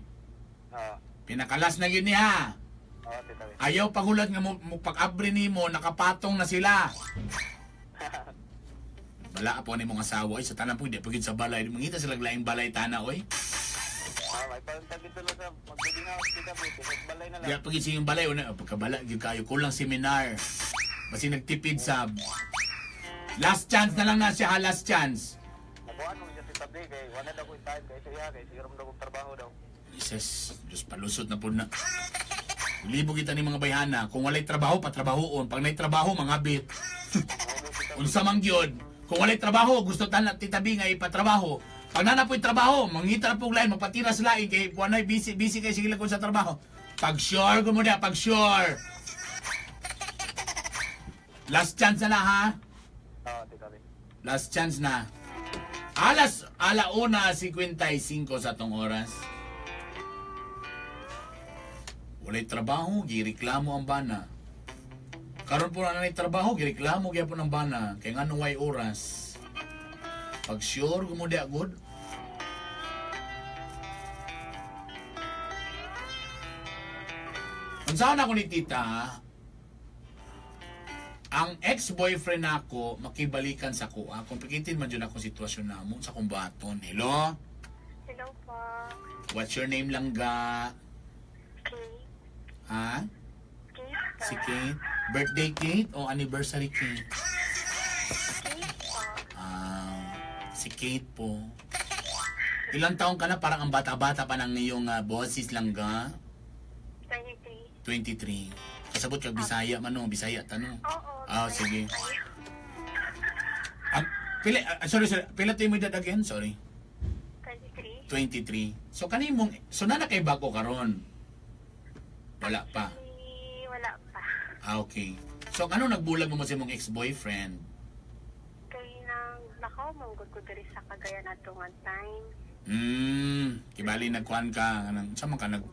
Oo. Pinakalas na yun ni ha. Oo, Tita B. Ayaw pagulat nga mo pag-abre nimo, nakapatong na sila. Bala po ni mong asawa oy, sa tanan po, di pa gyud sa balay. Mangita sila laing balay tana oy. Ah, may paunta dito lang sa mag-boarding house, Tita B. Kaya balay na lang. Di pa gyud siyang balay una pagkabala gyud kayo kulang seminar. Basi nagtipid sa last chance na lang na siya ha, last chance. Nakuhaan mo siya, Tita B. Kay wala daw ko time. Kay siya, kay siguro mo daw kong trabaho daw. Jesus, Diyos palusot na po na. Libo kita ni mga bayhana. Kung walay trabaho, patrabahoon. Pag nay trabaho, mga bit. Unsa man gyud. Kung walay trabaho, gusto tan titabi nga ipatrabaho. Pag nana po'y trabaho, mangita na po lain, magpatira sa lain kay kuanay busy busy kay sige lang ko sa trabaho. Pag sure ko mo na, pag sure. Last chance na lang ha. Oo, Tita B. Last chance na. Alas 1:55 sa atong oras. Walay trabaho, gireklamo ang bana. Karon po na nanay trabaho, gireklamo gyapon ang bana. Kay nganong way oras. Pag sure gumudi agod. Unsaon ako ni tita, ang ex-boyfriend nako makibalikan sa kuha. Complicated man jud ako sitwasyon namo sa kumbaton. Hello? Hello po. What's your name langga? Kate. Ha? Kate po. Si Kate? Birthday Kate o anniversary Kate? Kate po. Ah, si Kate po. Ilang taon ka na? Parang ang bata-bata pa ng iyong boses langga. 23. 23. Kasabot kag Bisaya man no, Bisaya tanong. Oo. Ah, Bisaya sige. tayo. Ang pila sorry, sorry, pila tayo mo edad again? Sorry. 23. 23. So kanimong so nana kay bako karon? Wala pa. Actually, wala pa. Ah, okay. So ano nagbulag mo sa imong ex-boyfriend? Kay nang nakaw manggod ko diri sa Cagayan ato nga time. Kibali nagkuan ka kanang sa man ka nag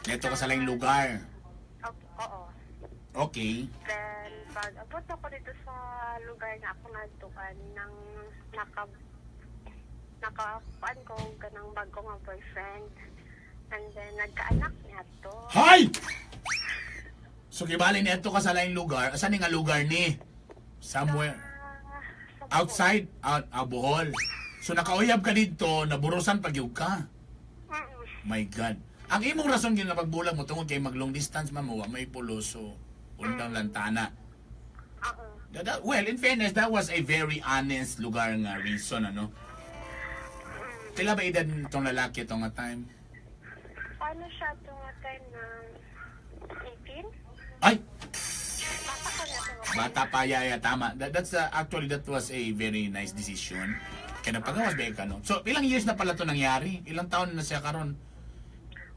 Neto ka sa laing lugar. Opo, oo. Okay. Then, pag abot ako dito sa lugar na ako nagtukan ng naka nakakuan ko ganang bago nga boyfriend. And then, nagkaanak niya to. Hay! So kibali neto ka sa laing lugar. Asa ni nga lugar ni? Somewhere Sa Bohol. outside out ah, Bohol. So nakauyab ka didto, naburusan pag yug ka. My God. Ang imong rason gid nga pagbulag mo tungod kay mag long distance man mo, wa may pulo so undang lantana. Oo. Well, in fairness, that was a very honest lugar nga reason, ano? Pila ba edad nitong lalaki itong nga time? Paano siya itong time ng 18? Ay! Bata ka na itong Bata pa, yaya, tama. Actually, that was a very nice decision. Kaya napagawas ba ka, no? So, ilang years na pala to nangyari? Ilang taon na siya karon?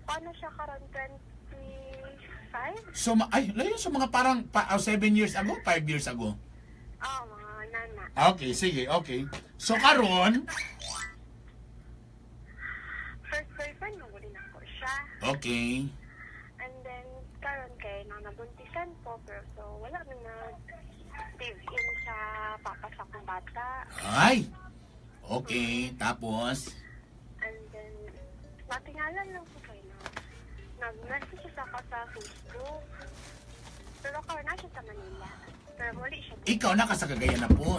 Paano siya karon 25? So, ay, layo sa mga parang 7 years ago, 5 years ago. Oo, mga nana. Okay, sige, okay. So, karon, First boyfriend, nagulin ako siya. okay. And then, karon kay nang nabuntisan po, pero so wala man na live in sa papa sa akong bata. Ay! Okay, tapos, And then, natingalan lang po kayo na nag-message siya ako sa Facebook. Pero karon na siya sa Manila. Pero muli siya. Ikaw na ka sa Cagayan na po.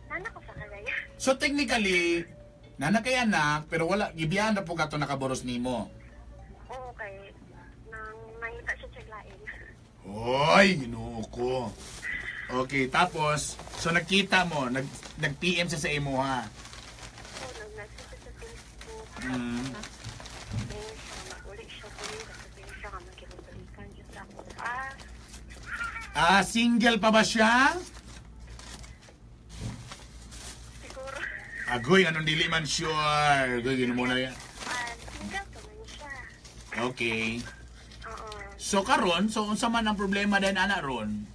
Nana ko sa Cagayan. So technically, nana kay anak, pero wala, gibiyaan na po ka to nakaboros nimo. Oo, kay nang nangita siya sa lain. Hoy, ginoo ko. Okay, tapos, so nakita mo, nag-PM siya sa imo ha. So, nag-message siya sa Facebook. Sabihin siya, mag-uli siya ko. Sabihin siya nga magkibalikan siya sa ako. Ah, Ah, single pa ba siya? siguro. Agoy, anong dili man sure. Agoy, ginoo mo na yan. Ah, single pa man siya. Okay. Oo. So karon, so unsa man ang problema din ana ron?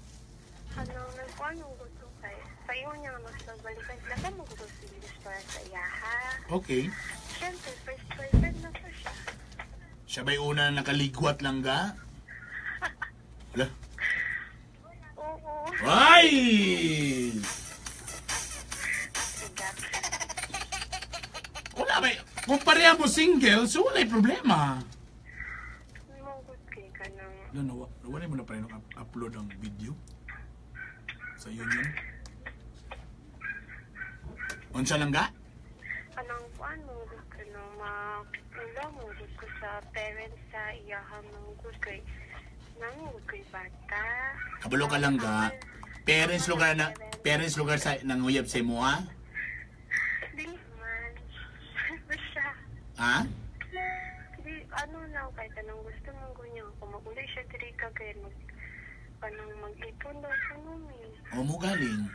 Ano, nagkuhan yung gusto kay. Paingon niya nga magsabalikan sila. Saan mo gusto para sa iyaha? Okay. Siya Siyempre, first boyfriend na po siya. Siya ba'y una na nakaligwat lang ga? Wala. Oo. Ay! Sigat. Wala ba? Kung pareha mo single, so wala'y problema. Mungkot kay ka ng Wala, wala mo na pa rin upload ang video sa union. Unsa lang ga? Anong kuan, mungkot ka ng ma... Wala, mungkot ko sa parents sa iyaha, mungkot kay... Nangungkot kay bata. Kabalo ka lang ga. Parents lugar na parents lugar sa nanguyab sa imo ha? Dili man. Basta. Ha? Di, ano lang kay kanang gusto mong ganyan. Kung mag-uli siya diri ka kay mag kanang mag-ipon daw sa numi. O mo galing.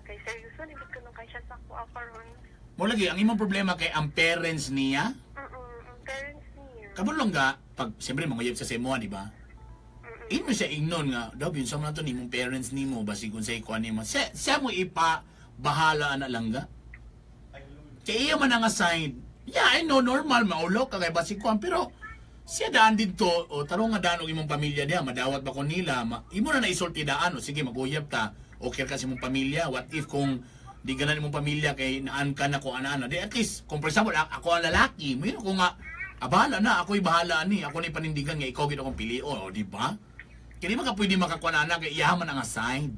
Kay seryoso na ko nung kay siya sa kuha karon. Mo lagi ang imong problema kay ang parents niya. Ang parents niya. Kabalo lang ga pag siyempre manguyab sa imo di ba? Imo siya ingnon nga daw yun sa mga to nimong parents nimo basig kung sa ikuan nimo. Siya mo ipa bahala ana lang ga. Kay iya man ang aside. Yeah, I know normal maulo ka kay basig kuan pero siya daan dito o tarong nga daan og imong pamilya diha madawat ba ko nila ma, imo na naisulti daan o sige maguyab ta okay ka sa imong pamilya. What if kung di ganan imong pamilya kay naan ka na ko ana-ana di at least kung for example ako ang lalaki mayroon ko nga abala na ako'y bahala ni ako ni panindigan nga ikaw gid akong pilion o di ba kaya di man ka pwede makakuan ana kay iya man ang aside.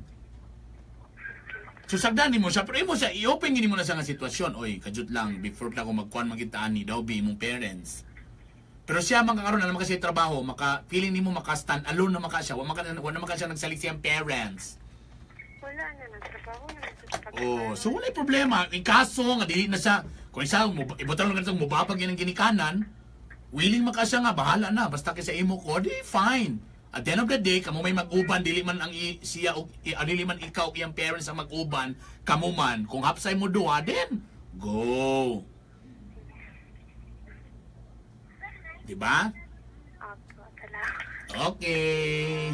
So sagdan nimo siya pero imo siya i-open gini mo na siya nga sitwasyon. Oy, kajut lang before ta ko magkuan magitaan ni daw bi imong parents. Pero siya man kakaroon na naman kasi trabaho, maka feeling nimo maka stand alone na maka siya, wa na maka siya nagsalig siyang parents. Wala na nagtrabaho na sa pag Oh, so walay problema. Ikaso nga dili na siya kung isa mo ibotan lang ganitong mubabag yan ang ginikanan, willing maka siya nga bahala na basta kay sa imo ko, di fine. At the end of the day, kamo may mag-uban, dili man ang i, siya og i, ah, dili man ikaw og iyang parents ang mag-uban, kamo man kung hapsay mo duha then go. Di ba? Opo, salamat. Okay.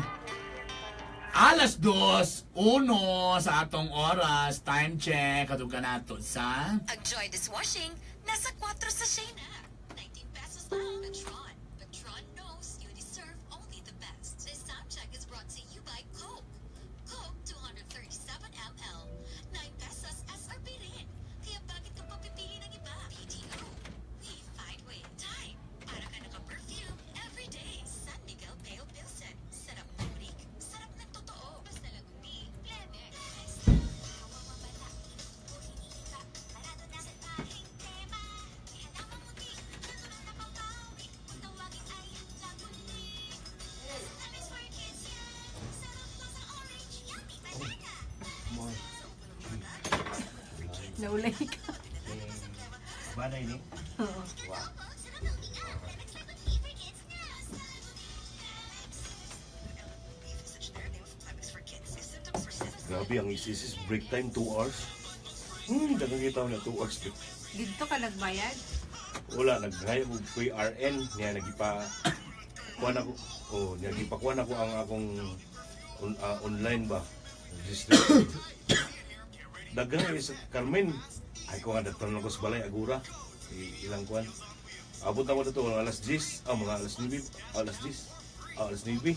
Alas 2:01 sa atong oras. Time check. Katong ka nato sa... Ang Joy Dishwashing, nasa 4 sachet na. 19 pesos lang. Petron. Petron knows you deserve only the best. This sound check is brought to you by Coke. Coke 237 ml. 9 pesos SRP rin. Kaya bakit ka papipili ng iba? PTO. We find way. Time. Para ka naka-perfume every day. San Miguel Pale Pilsen. Sarap ng unique. Sarap ng totoo. Basta lagundi. Plemex. Naulay ka. Banay ni? Oo. Wow. Grabe, ang ICC break time, 2 hours. Dagang kita na 2 hours. Dito ka nagbayad? Wala, naghaya ko kay RN. Niya, nagipa... Kuan ako, oh, niya, gipakuan ako ang akong online ba? Register. Dagang is Carmen. Ay ko nga datong ako sa balay agura. Ilang kuan. Abot ako dito mga alas 10, mga alas 9, alas 10, alas 9.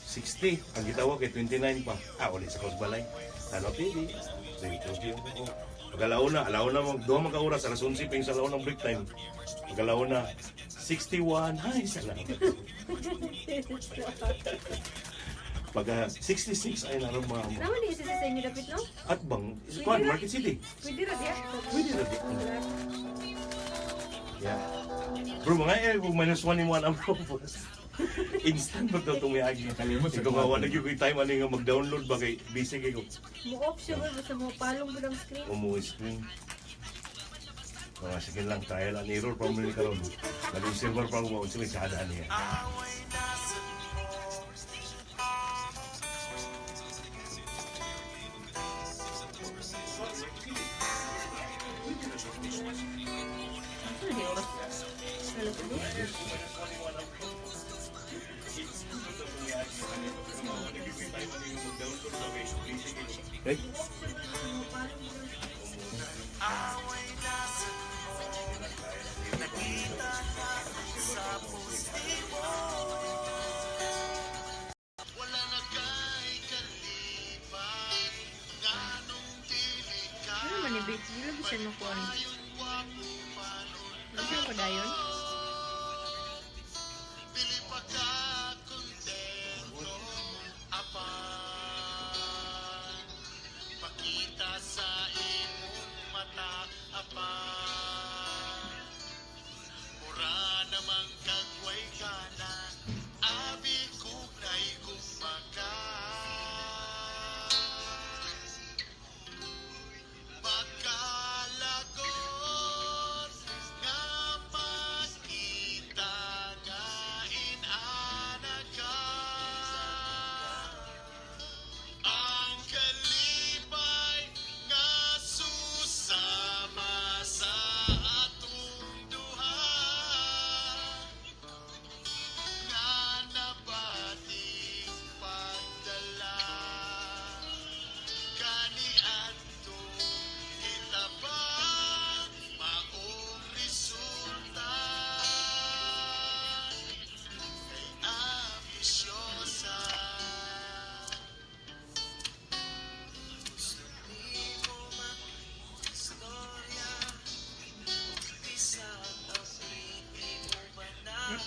60, ang gitawa kay 29 pa. Uli sa kaos balay. Tanaw TV. Sige, oh. Pag alauna, alauna, mag duha man ka oras, alas 11 pa yung sa alauna ang break time. Pag alauna, 61, ay, salamat. Pag 66, ay naroon mga mo. Naman di isa sa inyo dapat, no? At bang, is kuan, Market City. Pwede ra diya. Pwede ra diya. Yeah. Bro, mga eh, kung minus 1 in 1 ang bro. Instant ba daw itong miagi? Kalimot sa Ikaw nga, wala gyud ko'y time ano nga mag-download ba kay busy kay ko. Mo-off siya ba? Basta mo palong mo ng screen. Umuwi screen. Mga sige lang, trial and error pa mo ni karon. Naging server pa mo, unsa may sada niya. Ano di oras? Alas dos? Okay?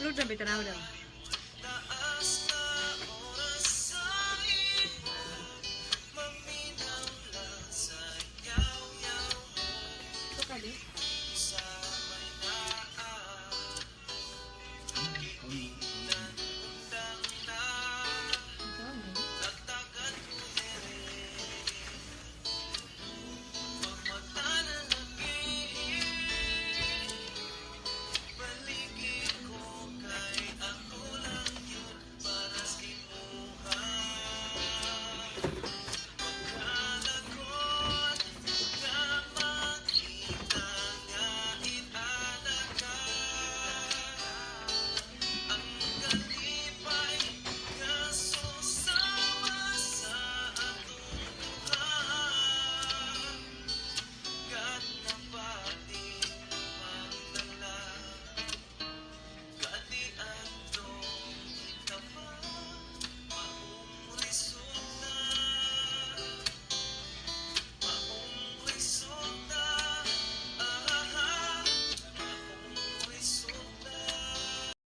Upload na bitanaw daw.